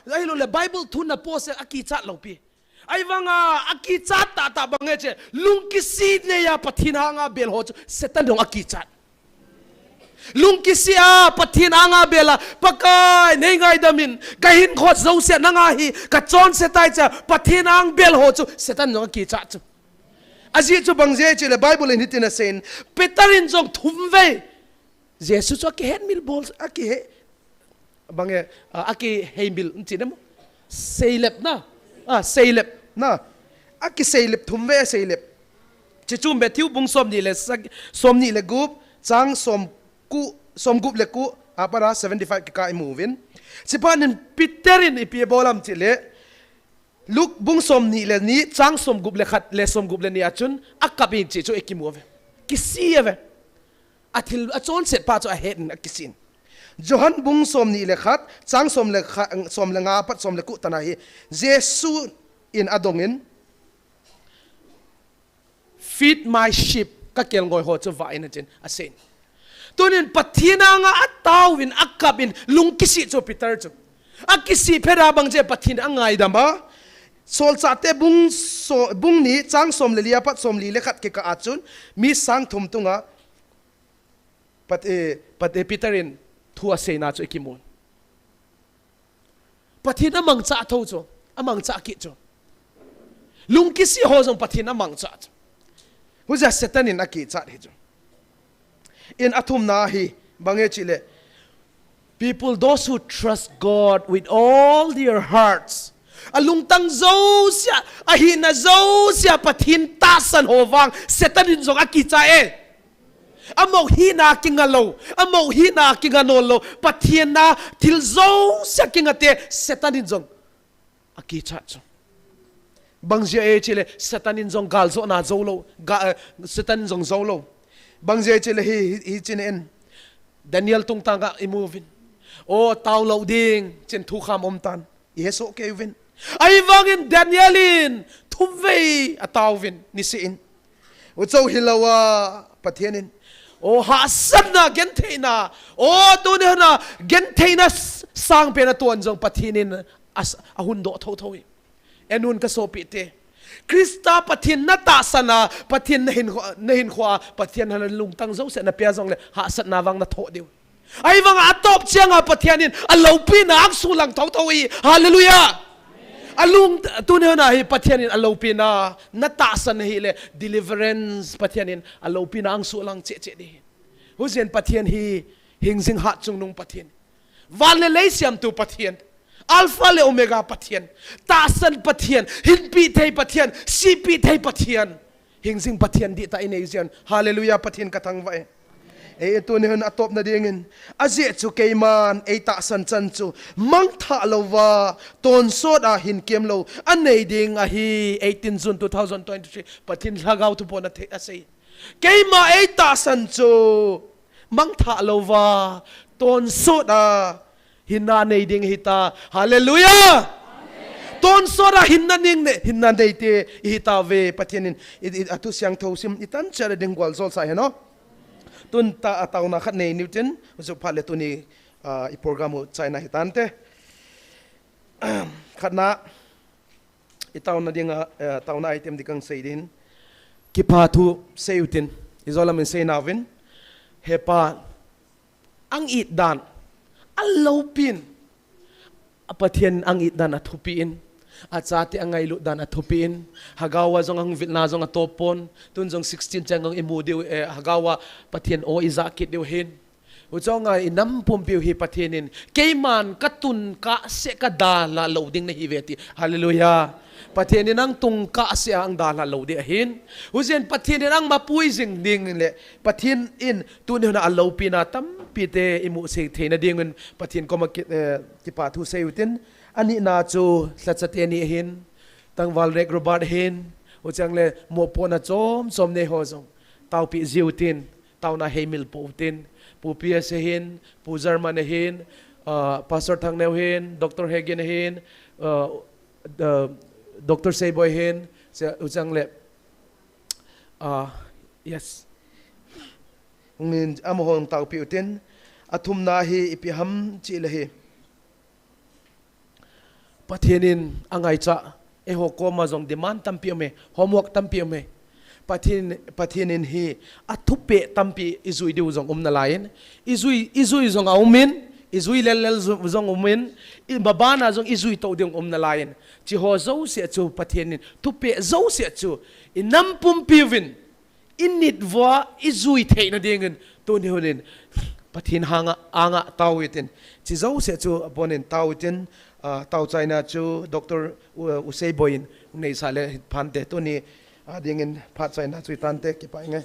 Ahilou le Bible thu na post a kichat lou pi. Ahivanga akichat tah tah bang e che. Lungkisi neiya Pathen anga bel ho chu Satan jong akichat. Lungkisi a Pathen anga bel a Pakai nei ngaidam in ka hin khot jouse nanga hi ka chonse tai cha Pathen ang bel ho chu Satan jong akichat chu. Ajeh chu bang je che le Bible in hitin aseiyin Peter in jong thum vei Jesu chu akihet mil bol, akihe, bang e, a, akiheimil, nchi nemo. Seilep na. A, seilep na. Akiseilep thum vei seilep. Chichu Matthew bung somni le sak-, somni le gup, chang somku, somgup le ku, a para seventy-five kika imu uvin. Chiphat in Peter in ipi bol am che le, Luke bung somni le ni, chang somgup le khat le somgup le ni a chun, akap in che chu ikimu uve. Kisi uve. Athil achonset pa chu ahet in akisin. Johan bung somni le khat, chang som le kha-, som le nga apat som le ku tana hi. Jesu in adongin, "Feed my sheep, ka kelngoi ho chu vah in," atin, aseiyin. Tunin Pathen anga ataovin, akapin, lungkisi chu Peter chu. Akisi phat a bang che Pathen angaidam a. Solchahte bung so-, bung ni chang som le li apat som li le khat kikah a chun mi sang thum tunga Pat-, eh, Pat-, eh, Peter in thu aseina chu ikimun. Pathen amangcha tho chu, amangcha kit chu. Lungkisi ho jong Pathen amangcha chu. Hujeh a Satan in akichat hi chu. In athumna hi, bang e chile, people, those who trust God with all their hearts. Alungtang jousea, ahina jousea Pathen tahsan ho vang, Satan in jong akicha e. Amau hina kinga lou, amau hina kinga nol lou, Pathen a thil jousea kinga te, Satan in jong akichat chu. Bang jeh a e chile, Satan in jong galjona jou lou, ga, eh, Satan in jong jou lou. Bang jeh a e chile hi, hi, hi chin in. Daniel tungtang a imu uvin. O, tao lou ding, chin thukham um tan. Ihesoh kei uvin. Ahivangin Daniel in, thum vei atao uvin, nisih in. Uchou hilou a, Pathen in. O, hahsatna, gentheina. O, tuni hana, gentheina s-, sangpen a tuan jong Pathen in as-, ahundoh thotho hi. Enun kasopite. Christa Pathen natahsan a, Pathen nahin kho-, nahinkhoa, Pathen hana lungtang jousea napeh jongle, hahsatna vang nathoh diu. Ahivanga atop changa Pathen in aloupina angsuhlang thotho hi. Hallelujah. Alung, tuni hana hi Pathen in aloupina, natahsan ahile, deliverance Pathen in aloupina angsuhlang cheh cheh ding hi. Hujeh in Pathen hi, hingjing hatchungnung Pathen. Van le lei siamtu Pathen. Alpha le Omega Pathen. Tahsan Pathen. Hinpeh thei Pathen. Sihpeh thei Pathen. Hingjing Pathen dihtah inei jeh in. Hallelujah, Pathen kathangvah e. Ei, tuni hin atopna dingin. Ajeh chu keiman eitahsan chan chu mangthah louva, tonsot a hinkemlou anei ding ahi. Eighteen June two thousand twenty-three. Pathen Lhagao Thupon a thei, asei. Keima eitahsan chu mangthah louva, tonsot a hinna nei ding ihita. Hallelujah! Tonsot a hinna nei, hinna neite ihitauve. Pathen in, i, i, athu siangthou sim, itan chera ding gual jolsa hen o. Tun tah a taona khat nei niu tin, huchu phat le tuni, ah, i program u chaina hitante. Khatna, i taona dinga, eh, taona item ding kasei ding. Kipathu sei utin, ijo lamin seina uvin. He Pa, ang it dan aloupin, a Pathen ang it dan athupi in, achate angailut dan athupi in, Lhagao a jong ahung vilna jong atop pon, tun jong sixteen chang jong imu diu, eh, Lhagao a Pathen o ija kit diu hin. Huchonga inam pumpiu hi Pathen in, keiman katun kahsea kadalha lou ding nahiuve ti. Hallelujah. Pathen in ang tun kahsea ang dalha lou ding ahin. Hujeh in Pathen in ang mapui jing ding le, Pathen in tuni hina aloupina tampite imu sei theina dingin Pathen koma ki, eh, kipathu sei utin. Anina chu lhacha teni ahin, tangval Rek Robert ahin, huchang le mopohna chom chom nei ho jong taopi jiu tin. Taona heimil pou tin, Pu P S ahin, Pu German ahin, ah, Pastor Thangneo ahin, Doctor Hegin ahin, ah, the Doctor Seiboi ahin, se, uchang le, ah, yes. Hungin amahon taopi utin, athumna hi ipi ham chile hi. Pathen in angaicha, eiho koma jong demand tampi aume, homework tampi aume. Pathen, Pathen in hi athupeh tampi ijui diu jong um nalaiyin, ijui, ijui jong aumin, ijui lel lel jong, jong umin, i babana jong ijui tou diu um nalaiyin. Chiho jouse chu Pathen in thupeh jouse chu inam pumpiuvin, init uva ijui theina dingin, tuni hunin Pathen hanga, anga tao utin. Chi jouse chu abonin tao utin, ah, tao chaina chu Doctor U, U Seiboi in neisa le phante tuni, ah, dingin phat chaina chu itante kipa inge.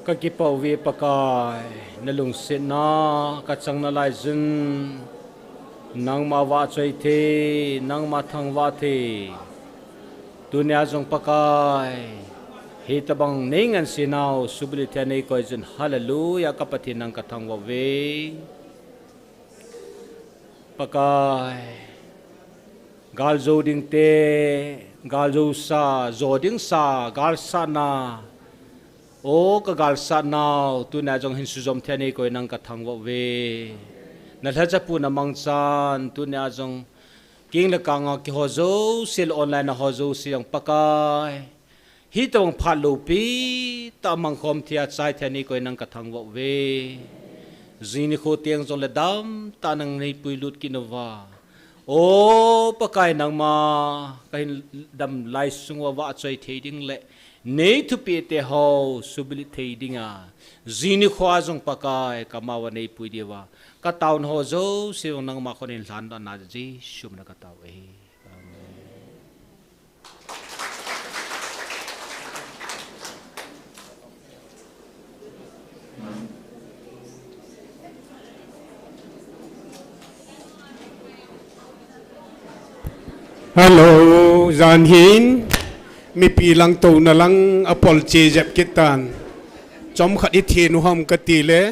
Ka kipah uve Pakai, na lungsetna ka chang nalai jin, nangma vahchoi thei, nangma thangvah thei. Tunia jong Pakai, hitobang nei ngansena u suhbulhit thei a nei koi jin, hallelujah, ka Pathen nang ka thangvah uve. Pakai, gal jo ding te, gal jo sa, jo ding sa, gal sahna. O ka gal sahnau, tunia jong hin sujom thei a nei koi nang ka thangvah uve. Na lhacha pu na mangchan, tunia jong king le kang a kiho jouse le online a ho jouse jong Pakai. Hitobang phat loupi tah a mangkhom thei a chai thei a nei koi nang ka thangvah uve. Jing nikho teng jong le damtah a nang nei puilut kit uva. O Pakai nangma, ka hin dam lai sung uva vahchoi thei ding le nei thupeh te ho suhbulhit thei dinga. Jing nikho a jong Pakai, ka ma uva nei pui diuva. Ka taona ho jouse jong nangma khut in lhandoh na Jesu min a ka tao e. Amen. Hello, jan hin, mipi lang touna lang a pol che jep kit tan. Chomkhat i thei u ham ka ti le,